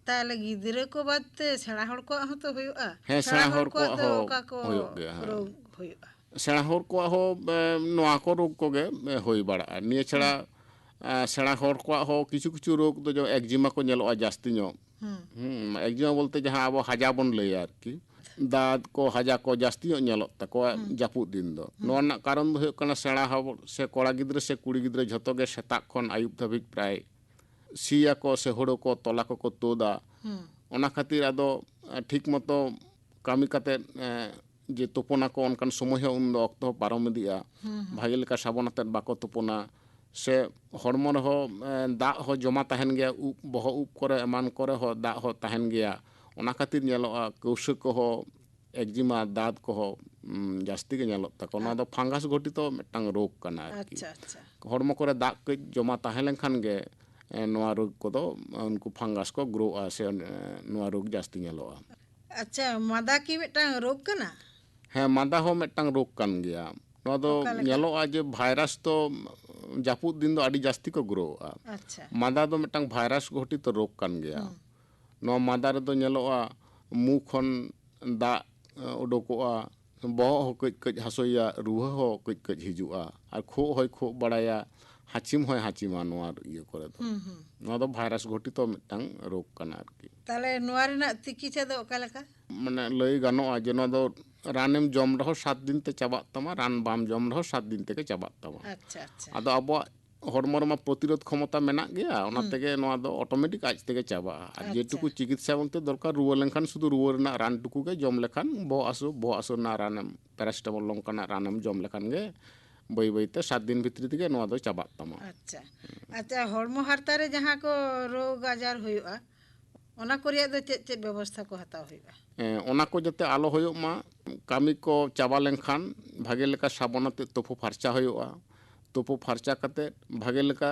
ᱛᱟᱦᱞᱮ ᱜᱤᱫᱽᱨᱟᱹ ᱠᱚ ᱵᱟᱫ ᱛᱮ ᱥᱮᱬᱟ ᱦᱚᱲ ᱠᱚᱣᱟᱜ ᱦᱚᱸᱛᱚ ᱦᱩᱭᱩᱜᱼᱟ? ᱦᱮᱸ, ᱥᱮᱬᱟ ᱥᱮᱬᱟ ᱦᱚᱲ ᱦᱚᱲ ᱠᱚᱣᱟᱜ ᱠᱚᱣᱟᱜ ᱫᱚ ᱦᱚᱸ ᱚᱠᱟ ᱠᱚ ᱦᱩᱭᱩᱜ ᱜᱮᱭᱟ, ᱦᱮᱸ᱾ ᱨᱳᱜᱽ ᱦᱩᱭᱩᱜᱼᱟ? ᱥᱮᱬᱟ ᱦᱚᱲ ᱠᱚᱣᱟᱜ ᱦᱚᱸ, ᱮ, ᱱᱚᱣᱟ ᱠᱚ ᱨᱳᱜᱽ ᱠᱚᱜᱮ, ᱮ, ᱦᱩᱭ ᱵᱟᱲᱟᱜᱼᱟ᱾ ᱱᱤᱭᱟᱹ ᱪᱷᱟᱲᱟ, ᱦᱩᱸ᱾ ᱮ, ᱥᱮᱬᱟ ᱦᱚᱲ ᱠᱚᱣᱟᱜ ᱦᱚᱸ ᱠᱤᱪᱷᱩ ᱠᱤᱪᱷᱩ ᱨᱳᱜᱽ ᱫᱚ ᱡᱮᱢᱚᱱ eczema ᱠᱚ ᱧᱮᱞᱚᱜᱼᱟ ᱡᱟᱹᱥᱛᱤ ᱧᱚᱜ᱾ ᱦᱩᱸ᱾ ᱦᱩᱸ, eczema ᱵᱚᱞᱛᱮ ᱡᱟᱦᱟᱸ ᱟᱵᱚ ᱦᱟᱡᱟ ᱵᱚᱱ ᱞᱟᱹᱭᱟ ᱟᱨᱠᱤ᱾ ᱫᱟᱸᱛ ᱠᱚ, ᱦᱟᱡᱟ ᱠᱚ ᱡᱟᱹᱥᱛᱤ ᱧᱚᱜ ᱧᱮᱞᱚᱜ ᱛᱟᱠᱚᱣᱟ ᱦᱩᱸ᱾ ᱡᱟᱹᱯᱩᱫ ᱫᱤᱱ ᱫᱚ᱾ ᱦᱩᱸ᱾ ᱱᱚᱣᱟ ᱨᱮᱱᱟᱜ ᱠᱟᱨᱚᱱ ᱫᱚ ᱦᱩᱭᱩᱜ ᱠᱟᱱᱟ, ᱥᱮᱬᱟ ᱦᱚᱲ ᱥᱮ ᱠᱚᱲᱟ ᱜᱤᱫᱽᱨᱟᱹ ᱥᱮ ᱠᱩᱲᱤ ᱜᱤᱫᱽᱨᱟᱹ ᱡᱷᱚᱛᱚ ᱜᱮ ᱥᱮᱛᱟᱜ ᱠᱷᱚᱱ ᱟᱹᱭᱩᱵ ᱫᱷᱟᱹᱵᱤᱡ ᱯᱨᱟᱭ ᱥᱤᱭᱟᱠᱚ ᱥᱮ ᱦᱳᱲᱳ ᱠᱚ, ᱛᱚᱞᱟ ᱠᱚᱠᱚ ᱛᱩᱫᱟ᱾ ᱦᱩᱸ᱾ ᱚᱱᱟ ᱠᱷᱟᱹᱛᱤᱨ ᱟᱫᱚ, ᱮ, ᱴᱷᱤᱠ ᱢᱚᱛᱚ ᱠᱟᱹᱢᱤ ᱠᱟᱛᱮᱫ, ᱮ, ᱡᱮ ᱛᱩᱯᱩᱱᱟᱠᱚ, ᱚᱱᱠᱟᱱ ᱥᱚᱢᱚᱭ ᱦᱚᱸ ᱩᱱᱫᱚ ᱚᱠᱛᱚ ᱦᱚᱸ ᱯᱟᱨᱚᱢ ᱤᱫᱤᱜᱼᱟ᱾ ᱦᱩᱸ, ᱦᱩᱸ᱾ ᱵᱷᱟᱜᱮ ᱞᱮᱠᱟ ᱥᱟᱵᱚᱱ ᱟᱛᱮᱫ ᱵᱟᱠᱚ ᱛᱩᱯᱩᱱᱟ, ᱥᱮ ᱦᱚᱲᱢᱚ ᱨᱮᱦᱚᱸ, ᱮ, ᱫᱟᱜ ᱦᱚᱸ ᱡᱚᱢᱟ ᱛᱟᱦᱮᱱ ᱜᱮᱭᱟ, ᱩᱵ, ᱵᱚᱦᱚᱜ ᱩᱵ ᱠᱚᱨᱮ ᱮᱢᱟᱱ ᱠᱚᱨᱮ ᱦᱚᱸ ᱫᱟᱜ ᱦᱚᱸ ᱛᱟᱦᱮᱱ ᱜᱮᱭᱟ᱾ ᱚᱱᱟ ᱠᱷᱟᱹᱛᱤᱨ ᱧᱮᱞᱚᱜᱼᱟ, ᱠᱟᱹᱣᱥᱟᱹ ᱠᱚᱦᱚᱸ, eczema, ᱫᱟᱸᱛ ᱠᱚᱦᱚᱸ, ᱩᱢ, ᱡᱟᱹᱥᱛᱤ ᱜᱮ ᱧᱮᱞᱚᱜ ᱛᱟᱠᱚᱣᱟ᱾ ᱱᱚᱣᱟ ᱫᱚ ᱟᱪᱪᱷᱟ᱾ fungus ᱜᱷᱚᱴᱤᱛᱚ ᱢᱤᱫᱴᱟᱝ ᱨᱳᱜᱽ ᱠᱟᱱᱟ ᱟᱨᱠᱤ᱾ ᱟᱪᱪᱷᱟ, ᱟᱪᱪᱷᱟ᱾ ᱦᱚᱲᱢᱚ ᱠᱚᱨᱮ ᱫᱟᱜ ᱠᱟᱹᱡ ᱡᱚᱢᱟ ᱛᱟᱦᱮᱸ ᱞᱮᱱᱠᱷᱟᱱ ᱜᱮ, ᱮ, ᱱᱚᱣᱟ ᱨᱳᱜᱽ ᱠᱚᱫᱚ, ᱩᱱᱠᱩ fungus ᱠᱚ ᱜᱨᱳᱜᱼᱟ ᱥᱮ, ᱮ, ᱱᱚᱣᱟ ᱨᱳᱜᱽ ᱡᱟᱹᱥᱛᱤ ᱧᱮᱞᱚᱜᱼᱟ᱾ ᱟᱪᱪᱷᱟ, ᱢᱟᱫᱟ ᱠᱤ ᱢᱤᱫᱴᱟᱝ ᱨᱳᱜᱽ ᱠᱟᱱᱟ? ᱦᱮᱸ, ᱢᱟᱫᱟ ᱦᱚᱸ ᱢᱤᱫᱴᱟᱝ ᱨᱳᱜᱽ ᱠᱟᱱ ᱜᱮᱭᱟ᱾ ᱱᱚᱣᱟ ᱫᱚ ᱚᱠᱟ ᱞᱮᱠᱟ? ᱧᱮᱞᱚᱜᱼᱟ ᱡᱮ ᱵᱷᱟᱭᱨᱟᱥ ᱫᱚ ᱡᱟᱹᱯᱩᱫ ᱫᱤᱱ ᱫᱚ ᱟᱹᱰᱤ ᱡᱟᱹᱥᱛᱤ ᱠᱚ ᱜᱨᱳᱜᱼᱟ᱾ ᱟᱪᱪᱷᱟ᱾ ᱢᱟᱫᱟ ᱫᱚ ᱢᱤᱫᱴᱟᱝ ᱵᱷᱟᱭᱨᱟᱥ ᱜᱷᱚᱴᱤᱛᱚ ᱨᱳᱜᱽ ᱠᱟᱱ ᱜᱮᱭᱟ᱾ ᱦᱩᱸ᱾ ᱱᱚᱣᱟ ᱢᱟᱫᱟ ᱨᱮᱫᱚ ᱧᱮᱞᱚᱜᱼᱟ ᱢᱩ ᱠᱷᱚᱱ ᱫᱟᱜ, ᱮ, ᱩᱰᱩᱠᱚᱜᱼᱟ, ᱵᱚᱦᱚᱜ ᱦᱚᱸ ᱠᱟᱹᱡ ᱠᱟᱹᱡ ᱦᱟᱹᱥᱩᱭᱟ, ᱨᱩᱣᱟᱹ ᱦᱚᱸ ᱠᱟᱹᱡ ᱠᱟᱹᱡ ᱦᱤᱡᱩᱜᱼᱟ, ᱟᱨ ᱠᱷᱩᱜ ᱦᱚᱸᱭ ᱠᱷᱩᱜ ᱵᱟᱲᱟᱭᱟ, ᱦᱟᱹᱪᱤᱢ ᱦᱚᱸᱭ ᱦᱟᱹᱪᱤᱢᱟ ᱱᱚᱣᱟ ᱤᱭᱟᱹ ᱠᱚᱨᱮ ᱫᱚ᱾ ᱦᱩᱸ, ᱦᱩᱸ᱾ ᱱᱚᱣᱟ ᱫᱚ ᱵᱷᱟᱭᱨᱟᱥ ᱜᱷᱚᱴᱤᱛᱚ ᱢᱤᱫᱴᱟᱝ ᱨᱳᱜᱽ ᱠᱟᱱᱟ ᱟᱨᱠᱤ᱾ ᱛᱟᱦᱞᱮ ᱱᱚᱣᱟ ᱨᱮᱱᱟᱜ ᱛᱤᱠᱤᱪᱷᱟ ᱫᱚ ᱚᱠᱟ ᱞᱮᱠᱟ? ᱢᱟᱱᱮ ᱞᱟᱹᱭ ᱜᱟᱱᱚᱜᱼᱟ ᱡᱮ ᱱᱚᱣᱟ ᱫᱚ ᱨᱟᱱᱮᱢ ᱡᱚᱢ ᱨᱮᱦᱚᱸ ᱥᱟᱛ ᱫᱤᱱ ᱛᱮ ᱪᱟᱵᱟᱜ ᱛᱟᱢᱟ, ᱨᱟᱱ ᱵᱟᱢ ᱡᱚᱢ ᱨᱮᱦᱚᱸ ᱥᱟᱛ ᱫᱤᱱ ᱛᱮᱜᱮ ᱪᱟᱵᱟᱜ ᱛᱟᱢᱟ᱾ ᱟᱪᱪᱷᱟ, ᱟᱪᱪᱷᱟ᱾ ᱟᱫᱚ ᱟᱵᱚᱣᱟᱜ ᱦᱚᱲᱢᱚ ᱨᱮᱢᱟ ᱯᱨᱚᱛᱤᱨᱳᱫᱷ ᱠᱷᱚᱢᱚᱛᱟ ᱢᱮᱱᱟᱜ ᱜᱮᱭᱟ, ᱚᱱᱟ ᱦᱩᱸ᱾ ᱛᱮᱜᱮ ᱱᱚᱣᱟ ᱫᱚ automatic ᱟᱡ ᱛᱮᱜᱮ ᱪᱟᱵᱟᱜᱼᱟ᱾ ᱟᱨ ᱟᱪᱪᱷᱟ᱾ ᱡᱮᱴᱩᱠᱩ ᱪᱤᱠᱤᱛᱥᱟ ᱵᱚᱞᱛᱮ ᱫᱚᱨᱠᱟᱨ, ᱨᱩᱣᱟᱹ ᱞᱮᱱᱠᱷᱟᱱ ᱥᱩᱫᱷᱩ ᱨᱩᱣᱟᱹ ᱨᱮᱱᱟᱜ ᱨᱟᱱ ᱴᱩᱠᱩ ᱜᱮ ᱡᱚᱢ ᱞᱮᱠᱷᱟᱱ, ᱵᱚᱦᱚᱜ ᱦᱟᱹᱥᱩ, ᱵᱚᱦᱚᱜ ᱦᱟᱹᱥᱩ ᱨᱮᱱᱟᱜ ᱨᱟᱱᱮᱢ, paracetamol ᱱᱚᱝᱠᱟᱱᱟᱜ ᱨᱟᱱᱮᱢ ᱡᱚᱢ ᱞᱮᱠᱷᱟᱱ ᱜᱮ ᱵᱟᱹᱭ ᱵᱟᱹᱭᱛᱮ ᱥᱟᱛ ᱫᱤᱱ ᱵᱷᱤᱛᱨᱤ ᱛᱮᱜᱮ ᱱᱚᱣᱟ ᱫᱚ ᱪᱟᱵᱟᱜ ᱛᱟᱢᱟ᱾ ᱟᱪᱪᱷᱟ᱾ ᱟᱪᱪᱷᱟ, ᱦᱚᱲᱢᱚ ᱦᱟᱨᱛᱟ ᱨᱮ ᱡᱟᱦᱟᱸ ᱠᱚ ᱨᱳᱜᱽ ᱟᱡᱟᱨ ᱦᱩᱭᱩᱜᱼᱟ, ᱚᱱᱟ ᱠᱚ ᱨᱮᱭᱟᱜ ᱫᱚ ᱪᱮᱫ ᱪᱮᱫ ᱵᱮᱵᱚᱥᱛᱷᱟ ᱠᱚ ᱦᱟᱛᱟᱣ ᱦᱩᱭᱩᱜᱼᱟ? ᱮᱸ, ᱚᱱᱟ ᱠᱚ ᱡᱟᱛᱮ ᱟᱞᱚ ᱦᱩᱭᱩᱜ ᱢᱟ᱾ ᱠᱟᱹᱢᱤ ᱠᱚ ᱪᱟᱵᱟ ᱞᱮᱱᱠᱷᱟᱱ ᱵᱷᱟᱜᱮ ᱞᱮᱠᱟ ᱥᱟᱵᱚᱱ ᱟᱛᱮ ᱛᱩᱯᱩ ᱯᱷᱟᱨᱪᱟ ᱦᱩᱭᱩᱜᱼᱟ᱾ ᱛᱩᱯᱩ ᱯᱷᱟᱨᱪᱟ ᱠᱟᱛᱮ ᱵᱷᱟᱜᱮ ᱞᱮᱠᱟ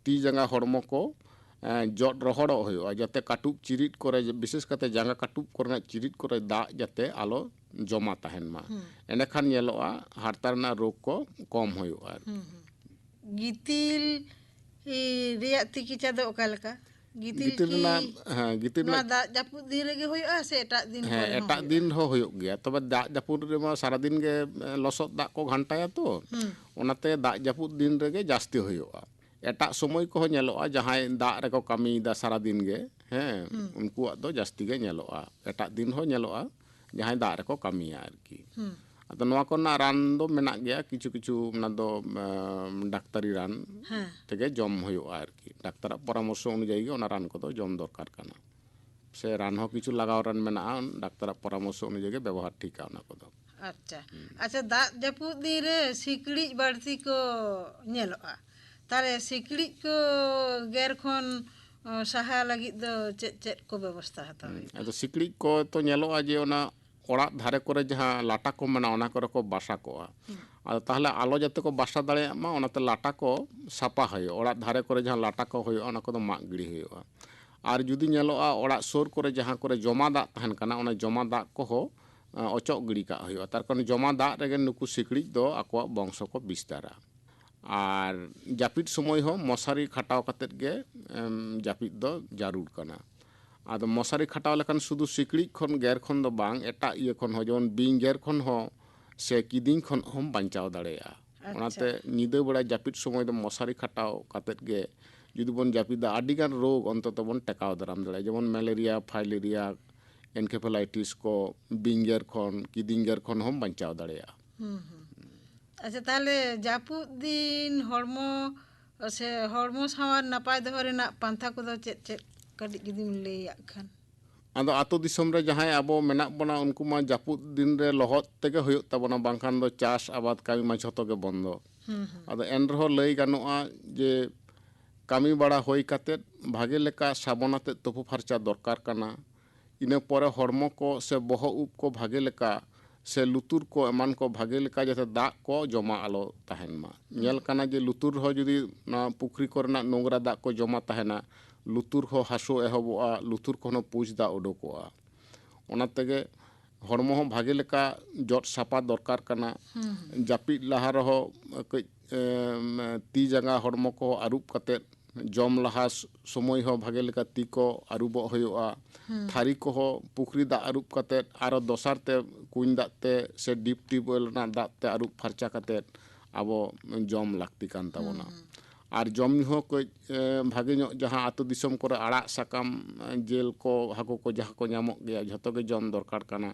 ᱛᱤ ᱡᱟᱸᱜᱟ ᱦᱚᱲᱢᱚ ᱠᱚ, ᱮᱸ, ᱡᱚᱫ ᱨᱚᱦᱚᱲᱚᱜ ᱦᱩᱭᱩᱜᱼᱟ, ᱡᱟᱛᱮ ᱠᱟᱹᱴᱩᱵ ᱪᱤᱨᱤᱫ ᱠᱚᱨᱮ, ᱵᱤᱥᱮᱥ ᱠᱟᱛᱮ ᱡᱟᱸᱜᱟ ᱠᱟᱹᱴᱩᱵ ᱠᱚᱨᱮᱱᱟᱜ ᱪᱤᱨᱤᱫ ᱠᱚᱨᱮ ᱫᱟᱜ ᱡᱟᱛᱮ ᱟᱞᱚ ᱡᱚᱢᱟ ᱛᱟᱦᱮᱱ ᱢᱟ᱾ ᱮᱸᱰᱮᱠᱷᱟᱱ ᱧᱮᱞᱚᱜᱼᱟ ᱦᱟᱨᱛᱟ ᱨᱮᱱᱟᱜ ᱨᱳᱜᱽ ᱠᱚ ᱠᱚᱢ ᱦᱩᱭᱩᱜᱼᱟ ᱟᱨᱠᱤ᱾ ᱜᱤᱛᱤᱞ ᱨᱮᱭᱟᱜ ᱛᱤᱠᱤᱪᱷᱟ ᱫᱚ ᱚᱠᱟ ᱞᱮᱠᱟ? ᱜᱤᱛᱤᱞ ᱜᱤᱛᱤᱞ ᱠᱤ ᱨᱮᱱᱟᱜ, ᱦᱮᱸ, ᱜᱤᱛᱤᱞ ᱱᱚᱣᱟ ᱨᱮᱱᱟᱜ ᱫᱟᱜ ᱡᱟᱹᱯᱩᱫ ᱫᱤᱱ ᱨᱮᱜᱮ ᱦᱩᱭᱩᱜᱼᱟ ᱥᱮ ᱮᱴᱟᱜ ᱫᱤᱱ ᱦᱮᱸ, ᱠᱚᱨᱮ ᱦᱚᱸ ᱮᱴᱟᱜ ᱦᱩᱭᱩᱜᱼᱟ? ᱫᱤᱱ ᱨᱮᱦᱚᱸ ᱦᱩᱭᱩᱜ ᱜᱮᱭᱟ, ᱛᱚᱵᱮ ᱫᱟᱜ ᱡᱟᱹᱯᱩᱫ ᱨᱮᱢᱟ ᱥᱟᱨᱟᱫᱤᱱ ᱜᱮ, ᱮ, ᱞᱚᱥᱚᱫ ᱫᱟᱜ ᱠᱚ ᱜᱷᱟᱱᱴᱟᱭᱟ ᱛᱚ᱾ ᱚᱱᱟᱛᱮ ᱫᱟᱜ ᱡᱟᱹᱯᱩᱫ ᱫᱤᱱ ᱨᱮᱜᱮ ᱡᱟᱹᱥᱛᱤ ᱦᱩᱭᱩᱜᱼᱟ᱾ ᱮᱴᱟᱜ ᱥᱚᱢᱚᱭ ᱠᱚᱦᱚᱸ ᱧᱮᱞᱚᱜᱼᱟ, ᱡᱟᱦᱟᱸᱭ ᱫᱟᱜ ᱨᱮᱠᱚ ᱠᱟᱹᱢᱤᱭᱮᱫᱟ ᱥᱟᱨᱟᱫᱤᱱ ᱜᱮ, ᱦᱮᱸ, ᱩᱱᱠᱩᱣᱟᱜ ᱫᱚ ᱡᱟᱹᱥᱛᱤ ᱜᱮ ᱧᱮᱞᱚᱜᱼᱟ᱾ ᱮᱴᱟᱜ ᱫᱤᱱ ᱦᱚᱸ ᱧᱮᱞᱚᱜᱼᱟ, ᱡᱟᱦᱟᱸᱭ ᱫᱟᱜ ᱨᱮᱠᱚ ᱠᱟᱹᱢᱤᱭᱟ ᱟᱨᱠᱤ᱾ ᱟᱫᱚ ᱱᱚᱣᱟ ᱠᱚᱨᱮᱱᱟᱜ ᱨᱟᱱ ᱫᱚ ᱢᱮᱱᱟᱜ ᱜᱮᱭᱟ, ᱠᱤᱪᱷᱩ ᱠᱤᱪᱷᱩ ᱚᱱᱟ ᱫᱚ, ᱮᱢ, ᱰᱟᱠᱛᱟᱨᱤ ᱨᱟᱱ ᱦᱮᱸ᱾ ᱛᱮᱜᱮ ᱡᱚᱢ ᱦᱩᱭᱩᱜᱼᱟ ᱟᱨᱠᱤ᱾ ᱰᱟᱠᱛᱟᱨᱟᱜ ᱯᱚᱨᱟᱢᱚᱨᱥᱚ ᱚᱱᱩᱡᱟᱭᱤ ᱜᱮ ᱚᱱᱟ ᱨᱟᱱ ᱠᱚᱫᱚ ᱡᱚᱢ ᱫᱚᱨᱠᱟᱨ ᱠᱟᱱᱟ᱾ ᱥᱮ ᱨᱟᱱ ᱦᱚᱸ ᱠᱤᱪᱷᱩ ᱞᱟᱜᱟᱣ ᱨᱟᱱ ᱢᱮᱱᱟᱜᱼᱟ, ᱰᱟᱠᱛᱟᱨᱟᱜ ᱯᱚᱨᱟᱢᱚᱨᱥᱚ ᱚᱱᱩᱡᱟᱭᱤ ᱜᱮ ᱵᱮᱵᱚᱦᱟᱨ ᱴᱷᱤᱠᱟ ᱚᱱᱟ ᱠᱚᱫᱚ᱾ ᱟᱪᱪᱷᱟ᱾ ᱟᱪᱪᱷᱟ, ᱫᱟᱜ ᱡᱟᱹᱯᱩᱫ ᱫᱤᱱ ᱨᱮ ᱥᱤᱠᱲᱤᱡ ᱵᱟᱹᱲᱛᱤ ᱠᱚ ᱧᱮᱞᱚᱜᱼᱟ, ᱛᱟᱦᱞᱮ ᱥᱤᱠᱲᱤᱡ ᱠᱚ ᱜᱮᱨ ᱠᱷᱚᱱ, ᱚ, ᱥᱟᱦᱟ ᱞᱟᱹᱜᱤᱫ ᱫᱚ ᱪᱮᱫ ᱪᱮᱫ ᱠᱚ ᱵᱮᱵᱚᱥᱛᱷᱟ ᱦᱟᱛᱟᱣ ᱦᱩᱭᱩᱜᱼᱟ? ᱟᱫᱚ ᱥᱤᱠᱲᱤᱡ ᱠᱚ ᱛᱚ ᱧᱮᱞᱚᱜᱼᱟ ᱡᱮ ᱚᱱᱟ ᱚᱲᱟᱜ ᱫᱷᱟᱨᱮ ᱠᱚᱨᱮ ᱡᱟᱦᱟᱸ ᱞᱟᱴᱟ ᱠᱚ ᱢᱮᱱᱟᱜᱼᱟ, ᱚᱱᱟ ᱠᱚᱨᱮ ᱠᱚ ᱵᱟᱥᱟ ᱠᱚᱜᱼᱟ᱾ ᱟᱫᱚ ᱛᱟᱦᱞᱮ ᱟᱞᱚ ᱡᱟᱛᱮ ᱠᱚ ᱵᱟᱥᱟ ᱫᱟᱲᱮᱭᱟᱜ ᱢᱟ, ᱚᱱᱟᱛᱮ ᱞᱟᱴᱟ ᱠᱚ ᱥᱟᱯᱷᱟ ᱦᱩᱭᱩᱜᱼᱟ᱾ ᱚᱲᱟᱜ ᱫᱷᱟᱨᱮ ᱠᱚᱨᱮ ᱡᱟᱦᱟᱸ ᱞᱟᱴᱟ ᱠᱚ ᱦᱩᱭᱩᱜᱼᱟ, ᱚᱱᱟ ᱠᱚᱫᱚ ᱢᱟᱜ ᱜᱤᱰᱤ ᱦᱩᱭᱩᱜᱼᱟ᱾ ᱟᱨ ᱡᱩᱫᱤ ᱧᱮᱞᱚᱜᱼᱟ ᱚᱲᱟᱜ ᱥᱩᱨ ᱠᱚᱨᱮ ᱡᱟᱦᱟᱸ ᱠᱚᱨᱮ ᱡᱚᱢᱟ ᱫᱟᱜ ᱛᱟᱦᱮᱱ ᱠᱟᱱᱟ, ᱚᱱᱟ ᱡᱚᱢᱟ ᱫᱟᱜ ᱠᱚᱦᱚᱸ, ᱮ, ᱚᱪᱚᱜ ᱜᱤᱰᱤ ᱠᱟᱜ ᱦᱩᱭᱩᱜᱼᱟ᱾ ᱛᱟᱨ ᱠᱟᱨᱚᱱ ᱡᱚᱢᱟ ᱫᱟᱜ ᱨᱮᱜᱮ ᱱᱩᱠᱩ ᱥᱤᱠᱲᱤᱡ ᱫᱚ ᱟᱠᱚᱣᱟᱜ ᱵᱚᱝᱥᱚ ᱠᱚ ᱵᱤᱥᱛᱟᱨᱟ᱾ ᱟᱨ ᱡᱟᱹᱯᱤᱫ ᱥᱚᱢᱚᱭ ᱦᱚᱸ ᱢᱚᱥᱟᱨᱤ ᱠᱷᱟᱴᱟᱣ ᱠᱟᱛᱮᱫ ᱜᱮ, ᱮᱢ, ᱡᱟᱹᱯᱤᱫ ᱫᱚ ᱡᱟᱹᱨᱩᱲ ᱠᱟᱱᱟ᱾ ᱟᱫᱚ ᱢᱚᱥᱟᱨᱤ ᱠᱷᱟᱴᱟᱣ ᱞᱮᱠᱷᱟᱱ ᱥᱩᱫᱷᱩ ᱥᱤᱠᱲᱤᱡ ᱠᱷᱚᱱ, ᱜᱮᱨ ᱠᱷᱚᱱ ᱫᱚ ᱵᱟᱝ, ᱮᱴᱟᱜ ᱤᱭᱟᱹ ᱠᱷᱚᱱ ᱦᱚᱸ, ᱡᱮᱢᱚᱱ ᱵᱤᱧ ᱜᱮᱨ ᱠᱷᱚᱱ ᱦᱚᱸ ᱥᱮ ᱠᱤᱫᱤᱧ ᱠᱷᱚᱱ ᱦᱚᱸᱢ ᱵᱟᱧᱪᱟᱣ ᱫᱟᱲᱮᱭᱟᱜᱼᱟ᱾ ᱟᱪᱪᱷᱟ᱾ ᱚᱱᱟᱛᱮ ᱧᱤᱫᱟᱹ ᱵᱮᱲᱟ ᱡᱟᱹᱯᱤᱫ ᱥᱚᱢᱚᱭ ᱫᱚ ᱢᱚᱥᱟᱨᱤ ᱠᱷᱟᱴᱟᱣ ᱠᱟᱛᱮᱫ ᱜᱮ ᱡᱩᱫᱤ ᱵᱚᱱ ᱡᱟᱹᱯᱤᱫᱟ, ᱟᱹᱰᱤᱜᱟᱱ ᱨᱳᱜᱽ ᱚᱱᱛᱚᱛᱚ ᱵᱚᱱ ᱴᱮᱠᱟᱣ ᱫᱟᱨᱟᱢ ᱫᱟᱲᱮᱭᱟᱜᱼᱟ, ᱡᱮᱢᱚᱱ ᱢᱮᱞᱮᱨᱤᱭᱟ, ᱯᱷᱟᱭᱞᱮᱨᱤᱭᱟ, ᱮᱱᱠᱮᱯᱷᱮᱞᱟᱭᱴᱤᱥ ᱠᱚ, ᱵᱤᱧ ᱜᱮᱨ ᱠᱷᱚᱱ, ᱠᱤᱫᱤᱧ ᱜᱮᱨ ᱠᱷᱚᱱ ᱦᱚᱸᱢ ᱵᱟᱧᱪᱟᱣ ᱫᱟᱲᱮᱭᱟᱜᱼᱟ᱾ ᱟᱪᱪᱷᱟ, ᱛᱟᱦᱞᱮ ᱡᱟᱹᱯᱩᱫ ᱫᱤᱱ ᱦᱚᱲᱢᱚ ᱥᱮ ᱦᱚᱲᱢᱚ ᱥᱟᱶᱟᱨ ᱱᱟᱯᱟᱭ ᱫᱚᱦᱚ ᱨᱮᱱᱟᱜ ᱯᱟᱱᱛᱷᱟ ᱠᱚᱫᱚ ᱪᱮᱫ ᱪᱮᱫ, ᱠᱟᱹᱴᱤᱡ ᱡᱩᱫᱤᱢ ᱞᱟᱹᱭᱟᱜ ᱠᱷᱟᱱ? ᱟᱫᱚ ᱟᱛᱳ ᱫᱤᱥᱚᱢ ᱨᱮ ᱡᱟᱦᱟᱸᱭ ᱟᱵᱚ ᱢᱮᱱᱟᱜ ᱵᱚᱱᱟ, ᱩᱱᱠᱩ ᱢᱟ ᱡᱟᱹᱯᱩᱫ ᱫᱤᱱ ᱨᱮ ᱞᱚᱦᱚᱫ ᱛᱮᱜᱮ ᱦᱩᱭᱩᱜ ᱛᱟᱵᱚᱱᱟ, ᱵᱟᱝᱠᱷᱟᱱ ᱫᱚ ᱪᱟᱥ ᱟᱵᱟᱫ ᱠᱟᱹᱢᱤ ᱢᱟ ᱡᱷᱚᱛᱚ ᱜᱮ ᱵᱚᱱᱫᱚ᱾ ᱦᱩᱸ, ᱦᱩᱸ᱾ ᱟᱫᱚ ᱮᱱ ᱨᱮᱦᱚᱸ ᱞᱟᱹᱭ ᱜᱟᱱᱚᱜᱼᱟ ᱡᱮ ᱠᱟᱹᱢᱤ ᱵᱟᱲᱟ ᱦᱩᱭ ᱠᱟᱛᱮᱫ ᱵᱷᱟᱜᱮ ᱞᱮᱠᱟ ᱥᱟᱵᱚᱱ ᱟᱛᱮᱫ ᱛᱩᱯᱩ ᱯᱷᱟᱨᱪᱟ ᱫᱚᱨᱠᱟᱨ ᱠᱟᱱᱟ᱾ ᱤᱱᱟᱹ ᱯᱚᱨᱮ ᱦᱚᱲᱢᱚ ᱠᱚ ᱥᱮ ᱵᱚᱦᱚᱜ ᱩᱵ ᱠᱚ ᱵᱷᱟᱜᱮ ᱞᱮᱠᱟ ᱥᱮ ᱞᱩᱛᱩᱨ ᱠᱚ ᱮᱢᱟᱱ ᱠᱚ ᱵᱷᱟᱜᱮ ᱞᱮᱠᱟ ᱡᱟᱛᱮ ᱫᱟᱜ ᱠᱚ ᱡᱚᱢᱟ ᱟᱞᱚ ᱛᱟᱦᱮᱱ ᱢᱟ᱾ ᱦᱩᱸ᱾ ᱧᱮᱞ ᱠᱟᱱᱟ ᱡᱮ ᱞᱩᱛᱩᱨ ᱨᱮᱦᱚᱸ ᱡᱩᱫᱤ ᱚᱱᱟ ᱯᱩᱠᱷᱨᱤ ᱠᱚᱨᱮᱱᱟᱜ ᱱᱚᱝᱨᱟ ᱫᱟᱜ ᱠᱚ ᱡᱚᱢᱟ ᱛᱟᱦᱮᱱᱟ, ᱞᱩᱛᱩᱨ ᱦᱚᱸ ᱦᱟᱹᱥᱩ ᱮᱦᱚᱵᱚᱜᱼᱟ, ᱞᱩᱛᱩᱨ ᱠᱷᱚᱱ ᱦᱚᱸ ᱯᱩᱸᱡ ᱫᱟᱜ ᱩᱰᱩᱠᱚᱜᱼᱟ᱾ ᱚᱱᱟ ᱛᱮᱜᱮ ᱦᱚᱲᱢᱚ ᱦᱚᱸ ᱵᱷᱟᱜᱮ ᱞᱮᱠᱟ ᱡᱚᱫ ᱥᱟᱯᱷᱟ ᱫᱚᱨᱠᱟᱨ ᱠᱟᱱᱟ᱾ ᱦᱩᱸ, ᱦᱩᱸ᱾ ᱡᱟᱹᱯᱤᱫ ᱞᱟᱦᱟ ᱨᱮᱦᱚᱸ ᱠᱟᱹᱡ, ᱮᱢ, ᱛᱤ ᱡᱟᱸᱜᱟ ᱦᱚᱲᱢᱚ ᱠᱚ ᱟᱹᱨᱩᱵ ᱠᱟᱛᱮᱫ ᱡᱚᱢ ᱞᱟᱦᱟ ᱥ-, ᱥᱚᱢᱚᱭ ᱦᱚᱸ ᱵᱷᱟᱜᱮ ᱞᱮᱠᱟ ᱛᱤ ᱠᱚ ᱟᱹᱨᱩᱵᱚᱜ ᱦᱩᱭᱩᱜᱼᱟ᱾ ᱦᱩᱸ᱾ ᱛᱷᱟᱹᱨᱤ ᱠᱚᱦᱚᱸ ᱯᱩᱠᱷᱨᱤ ᱫᱟᱜ ᱟᱹᱨᱩᱵ ᱠᱟᱛᱮᱫ ᱟᱨᱚ ᱫᱚᱥᱟᱨ ᱛᱮ ᱠᱩᱧ ᱫᱟᱜ ᱛᱮ ᱥᱮ ᱰᱤᱯ ᱴᱤᱭᱩᱵᱽᱣᱮᱞ ᱨᱮᱱᱟᱜ ᱫᱟᱜ ᱛᱮ ᱟᱹᱨᱩᱵ ᱯᱷᱟᱨᱪᱟ ᱠᱟᱛᱮᱫ ᱟᱵᱚ ᱡᱚᱢ ᱞᱟᱹᱠᱛᱤ ᱠᱟᱱ ᱛᱟᱵᱚᱱᱟ᱾ ᱦᱩᱸ, ᱦᱩᱸ᱾ ᱟᱨ ᱡᱚᱢ ᱧᱩ ᱦᱚᱸ ᱠᱟᱹᱡ, ᱮ, ᱵᱷᱟᱜᱮ ᱧᱚᱜ ᱡᱟᱦᱟᱸ ᱟᱹᱛᱩ ᱫᱤᱥᱚᱢ ᱠᱚᱨᱮ ᱟᱲᱟᱜ ᱥᱟᱠᱟᱢ, ᱮ, ᱡᱮᱞ ᱠᱚ, ᱦᱟᱹᱠᱩ ᱠᱚ ᱡᱟᱦᱟᱸ ᱠᱚ ᱧᱟᱢᱚᱜ ᱜᱮᱭᱟ, ᱡᱷᱚᱛᱚ ᱜᱮ ᱡᱚᱢ ᱫᱚᱨᱠᱟᱨ ᱠᱟᱱᱟ᱾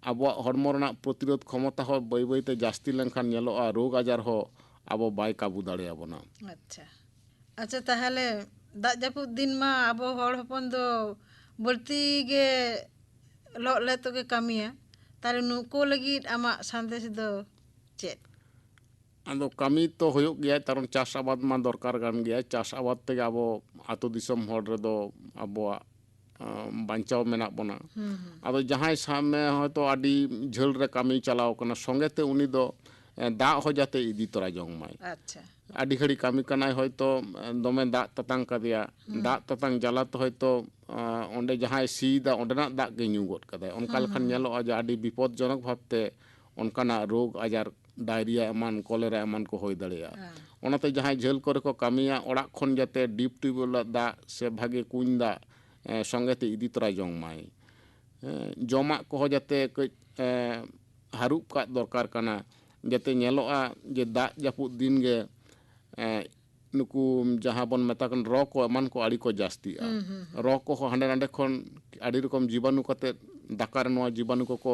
ᱟᱵᱚᱣᱟᱜ ᱦᱚᱲᱢᱚ ᱨᱮᱱᱟᱜ ᱯᱨᱚᱛᱤᱨᱳᱫᱷ ᱠᱷᱚᱢᱚᱛᱟ ᱦᱚᱸ ᱵᱟᱹᱭ ᱵᱟᱹᱭ ᱛᱮ ᱡᱟᱹᱥᱛᱤ ᱞᱮᱱᱠᱷᱟᱱ ᱧᱮᱞᱚᱜᱼᱟ, ᱨᱳᱜᱽ ᱟᱡᱟᱨ ᱦᱚᱸ ᱟᱵᱚ ᱵᱟᱭ ᱠᱟᱵᱩ ᱫᱟᱲᱮᱭᱟᱵᱚᱱᱟ᱾ ᱟᱪᱪᱷᱟ᱾ ᱟᱪᱪᱷᱟ, ᱛᱟᱦᱚᱞᱮ ᱫᱟᱜ ᱡᱟᱹᱯᱩᱫ ᱫᱤᱱ ᱢᱟ ᱟᱵᱚ ᱦᱚᱲ ᱦᱚᱯᱚᱱ ᱫᱚ ᱵᱟᱹᱲᱛᱤ ᱜᱮ ᱞᱚᱦᱚᱫ ᱞᱮ ᱛᱮᱜᱮ ᱠᱟᱹᱢᱤᱭᱟ᱾ ᱛᱟᱦᱚᱞᱮ ᱱᱩᱠᱩ ᱞᱟᱹᱜᱤᱫ ᱟᱢᱟᱜ ᱥᱟᱸᱫᱮᱥ ᱫᱚ ᱪᱮᱫ? ᱟᱫᱚ ᱠᱟᱹᱢᱤ ᱛᱚ ᱦᱩᱭᱩᱜ ᱜᱮᱭᱟ, ᱠᱟᱨᱚᱱ ᱪᱟᱥ ᱟᱵᱟᱫ ᱢᱟ ᱫᱚᱨᱠᱟᱨ ᱠᱟᱱ ᱜᱮᱭᱟ᱾ ᱪᱟᱥ ᱟᱵᱟᱫ ᱛᱮᱜᱮ ᱟᱵᱚ ᱟᱹᱛᱩ ᱫᱤᱥᱚᱢ ᱦᱚᱲ ᱨᱮᱫᱚ ᱟᱵᱚᱣᱟᱜ, ᱟᱸ, ᱵᱟᱧᱪᱟᱣ ᱢᱮᱱᱟᱜ ᱵᱚᱱᱟ᱾ ᱦᱩᱸ, ᱦᱩᱸ᱾ ᱟᱫᱚ ᱡᱟᱦᱟᱸᱭ ᱥᱟᱵ ᱢᱮ ᱦᱚᱭᱛᱳ ᱟᱹᱰᱤ ᱡᱷᱟᱹᱞ ᱨᱮ ᱠᱟᱹᱢᱤ ᱪᱟᱞᱟᱣ ᱠᱟᱱᱟ, ᱥᱚᱸᱜᱮ ᱛᱮ ᱩᱱᱤ ᱫᱚ, ᱮ, ᱫᱟᱜ ᱦᱚᱸ ᱡᱟᱛᱮ ᱤᱫᱤ ᱛᱚᱨᱟ ᱡᱚᱝ ᱢᱟᱭ᱾ ᱟᱪᱪᱷᱟ᱾ ᱟᱹᱰᱤ ᱜᱷᱟᱹᱲᱤ ᱠᱟᱹᱢᱤ ᱠᱟᱱᱟᱭ ᱦᱚᱭᱛᱳ, ᱮ, ᱫᱚᱢᱮ ᱫᱟᱜ ᱛᱟᱛᱟᱝ ᱠᱟᱫᱮᱭᱟ᱾ ᱦᱩᱸ᱾ ᱫᱟᱜ ᱛᱟᱛᱟᱝ ᱡᱟᱞᱟ ᱛᱮ ᱦᱚᱭᱛᱳ, ᱟᱸ, ᱚᱸᱰᱮ ᱡᱟᱦᱟᱸᱭ ᱥᱤᱭᱮᱫᱟ ᱚᱸᱰᱮᱱᱟᱜ ᱫᱟᱜ ᱜᱮ ᱧᱩ ᱜᱚᱫ ᱠᱟᱫᱟᱭ᱾ ᱚᱱᱠᱟ ᱦᱩᱸ, ᱞᱮᱠᱷᱟᱱ ᱦᱩᱸ᱾ ᱧᱮᱞᱚᱜᱼᱟ ᱡᱮ ᱟᱹᱰᱤ ᱵᱤᱯᱚᱫᱽᱡᱚᱱᱚᱠ ᱵᱷᱟᱵᱛᱮ ᱚᱱᱠᱟᱱᱟᱜ ᱨᱳᱜᱽ ᱟᱡᱟᱨ, ᱰᱟᱭᱨᱤᱭᱟ ᱮᱢᱟᱱ, ᱠᱚᱞᱮᱨᱟ ᱮᱢᱟᱱ ᱠᱚ ᱦᱩᱭ ᱫᱟᱲᱮᱭᱟᱜᱼᱟ᱾ ᱦᱮᱸ᱾ ᱚᱱᱟᱛᱮ ᱡᱟᱦᱟᱸᱭ ᱡᱷᱟᱹᱞ ᱠᱚᱨᱮ ᱠᱚ ᱠᱟᱹᱢᱤᱭᱟ, ᱚᱲᱟᱜ ᱠᱷᱚᱱ ᱡᱟᱛᱮ ᱰᱤᱯ ᱴᱤᱭᱩᱵᱽᱣᱮᱞ ᱫᱟᱜ ᱥᱮ ᱵᱷᱟᱜᱮ ᱠᱩᱧ ᱫᱟᱜ, ᱮ, ᱥᱚᱸᱜᱮ ᱛᱮ ᱤᱫᱤ ᱛᱚᱨᱟ ᱡᱚᱝ ᱢᱟᱭ᱾ ᱮ, ᱡᱚᱢᱟᱜ ᱠᱚᱦᱚᱸ ᱡᱟᱛᱮ ᱠᱟᱹᱡ, ᱮ, ᱦᱟᱹᱨᱩᱵ ᱠᱟᱜ ᱫᱚᱨᱠᱟᱨ ᱠᱟᱱᱟ, ᱡᱟᱛᱮ ᱧᱮᱞᱚᱜᱼᱟ ᱡᱮ ᱫᱟᱜ ᱡᱟᱹᱯᱩᱫ ᱫᱤᱱ ᱜᱮ, ᱮ, ᱱᱩᱠᱩ ᱡᱟᱦᱟᱸ ᱵᱚᱱ ᱢᱮᱛᱟ ᱠᱚ ᱠᱟᱱ ᱨᱚ ᱠᱚ ᱮᱢᱟᱱ ᱠᱚ ᱟᱹᱰᱤ ᱠᱚ ᱡᱟᱹᱥᱛᱤᱜᱼᱟ᱾ ᱦᱩᱸ, ᱦᱩᱸ, ᱦᱩᱸ᱾ ᱨᱚ ᱠᱚᱦᱚᱸ ᱦᱟᱸᱰᱮ ᱱᱟᱰᱮ ᱠᱷᱚᱱ ᱟᱹᱰᱤ ᱨᱚᱠᱚᱢ ᱡᱤᱵᱟᱱᱩ ᱠᱟᱛᱮ ᱫᱟᱠᱟ ᱨᱮ ᱱᱚᱣᱟ ᱡᱤᱵᱟᱱᱩ ᱠᱚᱠᱚ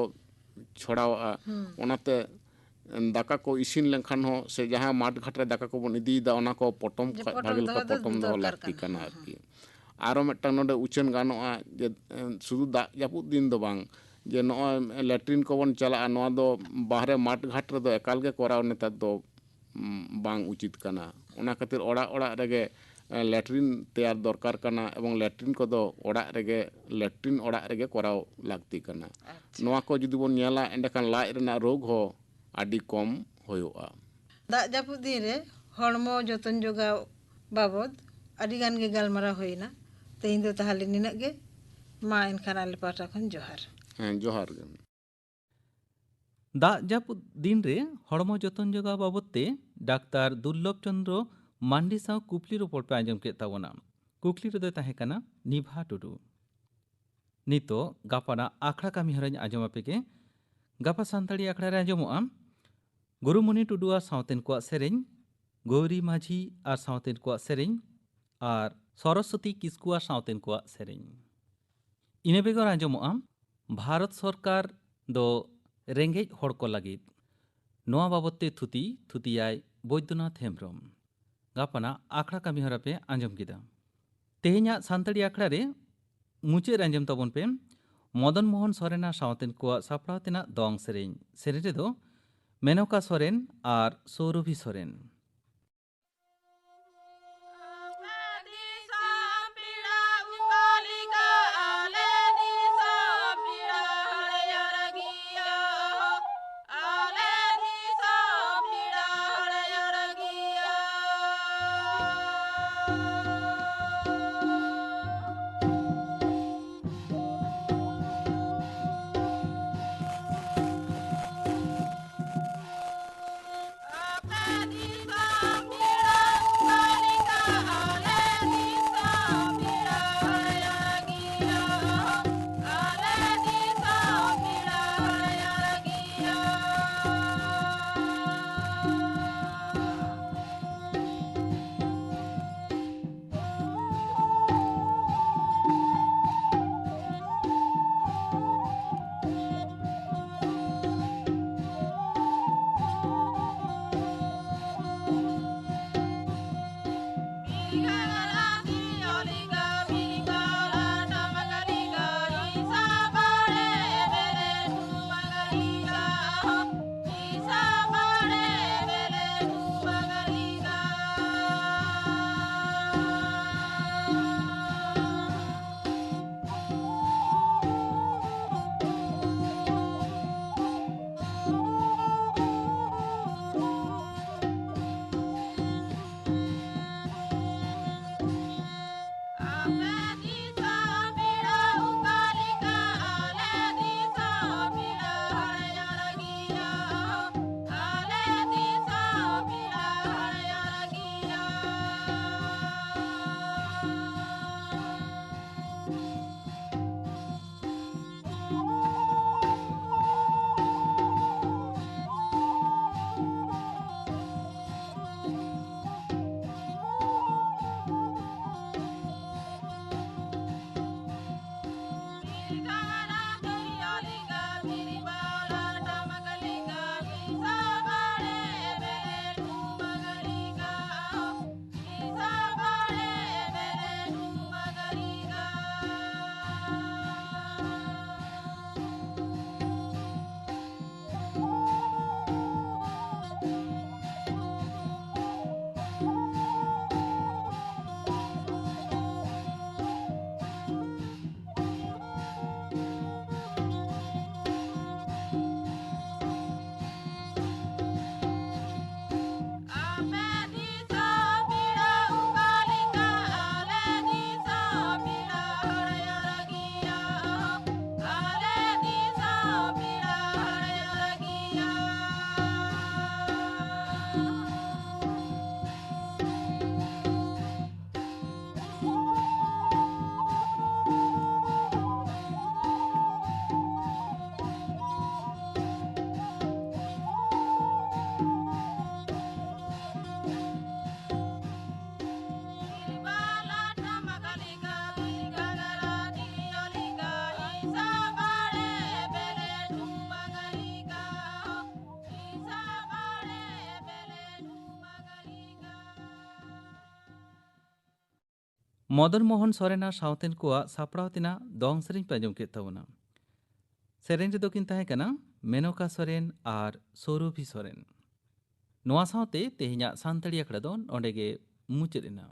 ᱪᱷᱚᱲᱟᱣᱟᱜᱼᱟ᱾ ᱦᱩᱸ᱾ ᱚᱱᱟᱛᱮ ᱫᱟᱠᱟ ᱠᱚ ᱤᱥᱤᱱ ᱞᱮᱱᱠᱷᱟᱱ ᱦᱚᱸ ᱥᱮ ᱡᱟᱦᱟᱸ ᱢᱟᱴ ᱜᱷᱟᱴ ᱨᱮ ᱫᱟᱠᱟ ᱠᱚᱵᱚᱱ ᱤᱫᱤᱭᱮᱫᱟ, ᱚᱱᱟ ᱠᱚ ᱯᱚᱴᱚᱢ ᱡᱮ ᱠᱷᱚᱡ ᱯᱚᱴᱚᱢ ᱵᱷᱟᱜᱮ ᱞᱮᱠᱟ ᱫᱚᱦᱚ ᱫᱚ ᱯᱚᱴᱚᱢ ᱫᱚᱦᱚ ᱫᱚᱨᱠᱟᱨ ᱞᱟᱹᱠᱛᱤ ᱠᱟᱱᱟ᱾ ᱠᱟᱱᱟ ᱦᱩᱸ, ᱟᱨᱠᱤ᱾ ᱦᱩᱸ᱾ ᱟᱨᱚ ᱢᱤᱫᱴᱟᱝ ᱱᱚᱰᱮ ᱩᱪᱷᱟᱹᱱ ᱜᱟᱱᱚᱜᱼᱟ ᱡᱮ, ᱮ, ᱥᱩᱫᱷᱩ ᱫᱟᱜ ᱡᱟᱹᱯᱩᱫ ᱫᱤᱱ ᱫᱚ ᱵᱟᱝ, ᱡᱮ ᱱᱚᱜᱼᱚᱭ ᱞᱮᱴᱨᱤᱱ ᱠᱚᱵᱚᱱ ᱪᱟᱞᱟᱜᱼᱟ, ᱱᱚᱣᱟ ᱫᱚ ᱵᱟᱦᱨᱮ ᱢᱟᱴᱷ ᱜᱷᱟᱴ ᱨᱮᱫᱚ ᱮᱠᱟᱞ ᱜᱮ ᱠᱚᱨᱟᱣ ᱱᱮᱛᱟᱨ ᱫᱚ, ᱩᱢ, ᱵᱟᱝ ᱩᱪᱤᱛ ᱠᱟᱱᱟ᱾ ᱚᱱᱟ ᱠᱷᱟᱹᱛᱤᱨ ᱚᱲᱟᱜ ᱚᱲᱟᱜ ᱨᱮᱜᱮ, ᱮ, ᱞᱮᱴᱨᱤᱱ ᱛᱮᱭᱟᱨ ᱫᱚᱨᱠᱟᱨ ᱠᱟᱱᱟ ᱮᱵᱚᱝ ᱞᱮᱴᱨᱤᱱ ᱠᱚᱫᱚ ᱚᱲᱟᱜ ᱨᱮᱜᱮ, ᱞᱮᱴᱨᱤᱱ ᱚᱲᱟᱜ ᱨᱮᱜᱮ ᱠᱚᱨᱟᱣ ᱞᱟᱹᱠᱛᱤ ᱠᱟᱱᱟ᱾ ᱟᱪᱪᱷᱟ᱾ ᱱᱚᱣᱟ ᱠᱚ ᱡᱩᱫᱤ ᱵᱚᱱ ᱧᱮᱞᱟ, ᱮᱸᱰᱮᱠᱷᱟᱱ ᱞᱟᱡ ᱨᱮᱱᱟᱜ ᱨᱳᱜᱽ ᱦᱚᱸ ᱟᱹᱰᱤ ᱠᱚᱢ ᱦᱩᱭᱩᱜᱼᱟ᱾ ᱫᱟᱜ ᱡᱟᱹᱯᱩᱫ ᱫᱤᱱ ᱨᱮ ᱦᱚᱲᱢᱚ ᱡᱚᱛᱚᱱ ᱡᱚᱜᱟᱣ ᱵᱟᱵᱚᱫ ᱟᱹᱰᱤ ᱜᱟᱱ ᱜᱮ ᱜᱟᱞᱢᱟᱨᱟᱣ ᱦᱩᱭᱮᱱᱟ᱾ ᱛᱮᱦᱮᱧ ᱫᱚ ᱛᱟᱦᱚᱞᱮ ᱱᱤᱱᱟᱹᱜ ᱜᱮ᱾ ᱢᱟ ᱮᱱᱠᱷᱟᱱ ᱟᱞᱮ ᱯᱟᱦᱴᱟ ᱠᱷᱚᱱ ᱡᱚᱦᱟᱨ᱾ ᱦᱮᱸ, ᱡᱚᱦᱟᱨ ᱜᱮ᱾ ᱫᱟᱜ ᱡᱟᱹᱯᱩᱫ ᱫᱤᱱ ᱨᱮ ᱦᱚᱲᱢᱚ ᱡᱚᱛᱚᱱ ᱡᱚᱜᱟᱣ ᱵᱟᱵᱚᱫ ᱛᱮ ᱰᱟᱠᱛᱟᱨ ᱫᱩᱨᱞᱚᱵᱷ ᱪᱚᱸᱫᱽᱨᱚ ᱢᱟᱱᱰᱤ ᱥᱟᱶ ᱠᱩᱠᱞᱤ ᱨᱚᱯᱚᱲ ᱯᱮ ᱟᱸᱡᱚᱢ ᱠᱮᱫ ᱛᱟᱵᱚᱱᱟ᱾ ᱠᱩᱠᱞᱤ ᱨᱮᱫᱚᱭ ᱛᱟᱦᱮᱸ ᱠᱟᱱᱟ ᱱᱤᱵᱷᱟ ᱴᱩᱰᱩ᱾ ᱱᱤᱛᱚᱜ ᱜᱟᱯᱟᱱᱟᱜ ᱟᱠᱷᱲᱟ ᱠᱟᱹᱢᱤ ᱦᱚᱨᱟᱧ ᱟᱸᱡᱚᱢ ᱟᱯᱮ ᱜᱮ᱾ ᱜᱟᱯᱟ ᱥᱟᱱᱛᱟᱲᱤ ᱟᱠᱷᱲᱟ ᱨᱮ ᱟᱸᱡᱚᱢᱚᱜᱼᱟ ᱜᱩᱨᱩᱢᱩᱱᱤ ᱴᱩᱰᱩ ᱟᱨ ᱥᱟᱶᱛᱮᱱ ᱠᱚᱣᱟᱜ ᱥᱮᱨᱮᱧ, ᱜᱳᱣᱨᱤ ᱢᱟᱹᱡᱷᱤ ᱟᱨ ᱥᱟᱶᱛᱮᱱ ᱠᱚᱣᱟᱜ ᱥᱮᱨᱮᱧ, ᱟᱨ ᱥᱚᱨᱚᱥᱚᱛᱤ ᱠᱤᱥᱠᱩ ᱟᱨ ᱥᱟᱶᱛᱮᱱ ᱠᱚᱣᱟᱜ ᱥᱮᱨᱮᱧ᱾ ᱤᱱᱟᱹ ᱵᱮᱜᱚᱨ ᱟᱸᱡᱚᱢᱚᱜᱼᱟ ᱵᱷᱟᱨᱚᱛ ᱥᱚᱨᱠᱟᱨ ᱫᱚ ᱨᱮᱸᱜᱮᱡ ᱦᱚᱲ ᱠᱚ ᱞᱟᱹᱜᱤᱫ᱾ ᱱᱚᱣᱟ ᱵᱟᱵᱚᱫ ᱛᱮ ᱛᱷᱩᱛᱤ ᱛᱷᱩᱛᱤᱭᱟᱭ ᱵᱳᱭᱫᱚᱱᱟᱛᱷ ᱦᱮᱢᱵᱽᱨᱚᱢ᱾ ᱜᱟᱯᱟᱱᱟᱜ ᱟᱠᱷᱲᱟ ᱠᱟᱹᱢᱤ ᱦᱚᱨᱟ ᱯᱮ ᱟᱸᱡᱚᱢ ᱠᱮᱫᱟ᱾ ᱛᱮᱦᱮᱧᱟᱜ ᱥᱟᱱᱛᱟᱲᱤ ᱟᱠᱷᱲᱟ ᱨᱮ ᱢᱩᱪᱟᱹᱫ ᱨᱮ ᱟᱸᱡᱚᱢ ᱛᱟᱵᱚᱱ ᱯᱮ ᱢᱚᱫᱚᱱ ᱢᱳᱦᱚᱱ ᱥᱚᱨᱮᱱ ᱟᱨ ᱥᱟᱶᱛᱮᱱ ᱠᱚᱣᱟᱜ ᱥᱟᱯᱲᱟᱣ ᱛᱮᱱᱟᱜ ᱫᱚᱝ ᱥᱮᱨᱮᱧ᱾ ᱥᱮᱨᱮᱧ ᱨᱮᱫᱚ ᱢᱮᱱᱚᱠᱟ ᱥᱚᱨᱮᱱ ᱟᱨ ᱥᱳᱨᱚᱵᱷᱤ ᱥᱚᱨᱮᱱ᱾ ᱢᱚᱫᱚᱱ ᱢᱳᱦᱚᱱ ᱥᱚᱨᱮᱱ ᱟᱨ ᱥᱟᱶᱛᱮᱱ ᱠᱚᱣᱟᱜ ᱥᱟᱯᱲᱟᱣ ᱛᱮᱱᱟᱜ ᱫᱚᱝ ᱥᱮᱨᱮᱧ ᱯᱮ ᱟᱸᱡᱚᱢ ᱠᱮᱫ ᱛᱟᱵᱚᱱᱟ᱾ ᱥᱮᱨᱮᱧ ᱨᱮᱫᱚ ᱠᱤᱱ ᱛᱟᱦᱮᱸ ᱠᱟᱱᱟ ᱢᱮᱱᱚᱠᱟ ᱥᱚᱨᱮᱱ ᱟᱨ ᱥᱳᱨᱚᱵᱷᱤ ᱥᱚᱨᱮᱱ᱾ ᱱᱚᱣᱟ ᱥᱟᱶᱛᱮ ᱛᱮᱦᱮᱧᱟᱜ ᱥᱟᱱᱛᱟᱲᱤ ᱟᱠᱷᱲᱟ ᱫᱚ ᱱᱚᱸᱰᱮ ᱜᱮ ᱢᱩᱪᱟᱹᱫ ᱮᱱᱟ᱾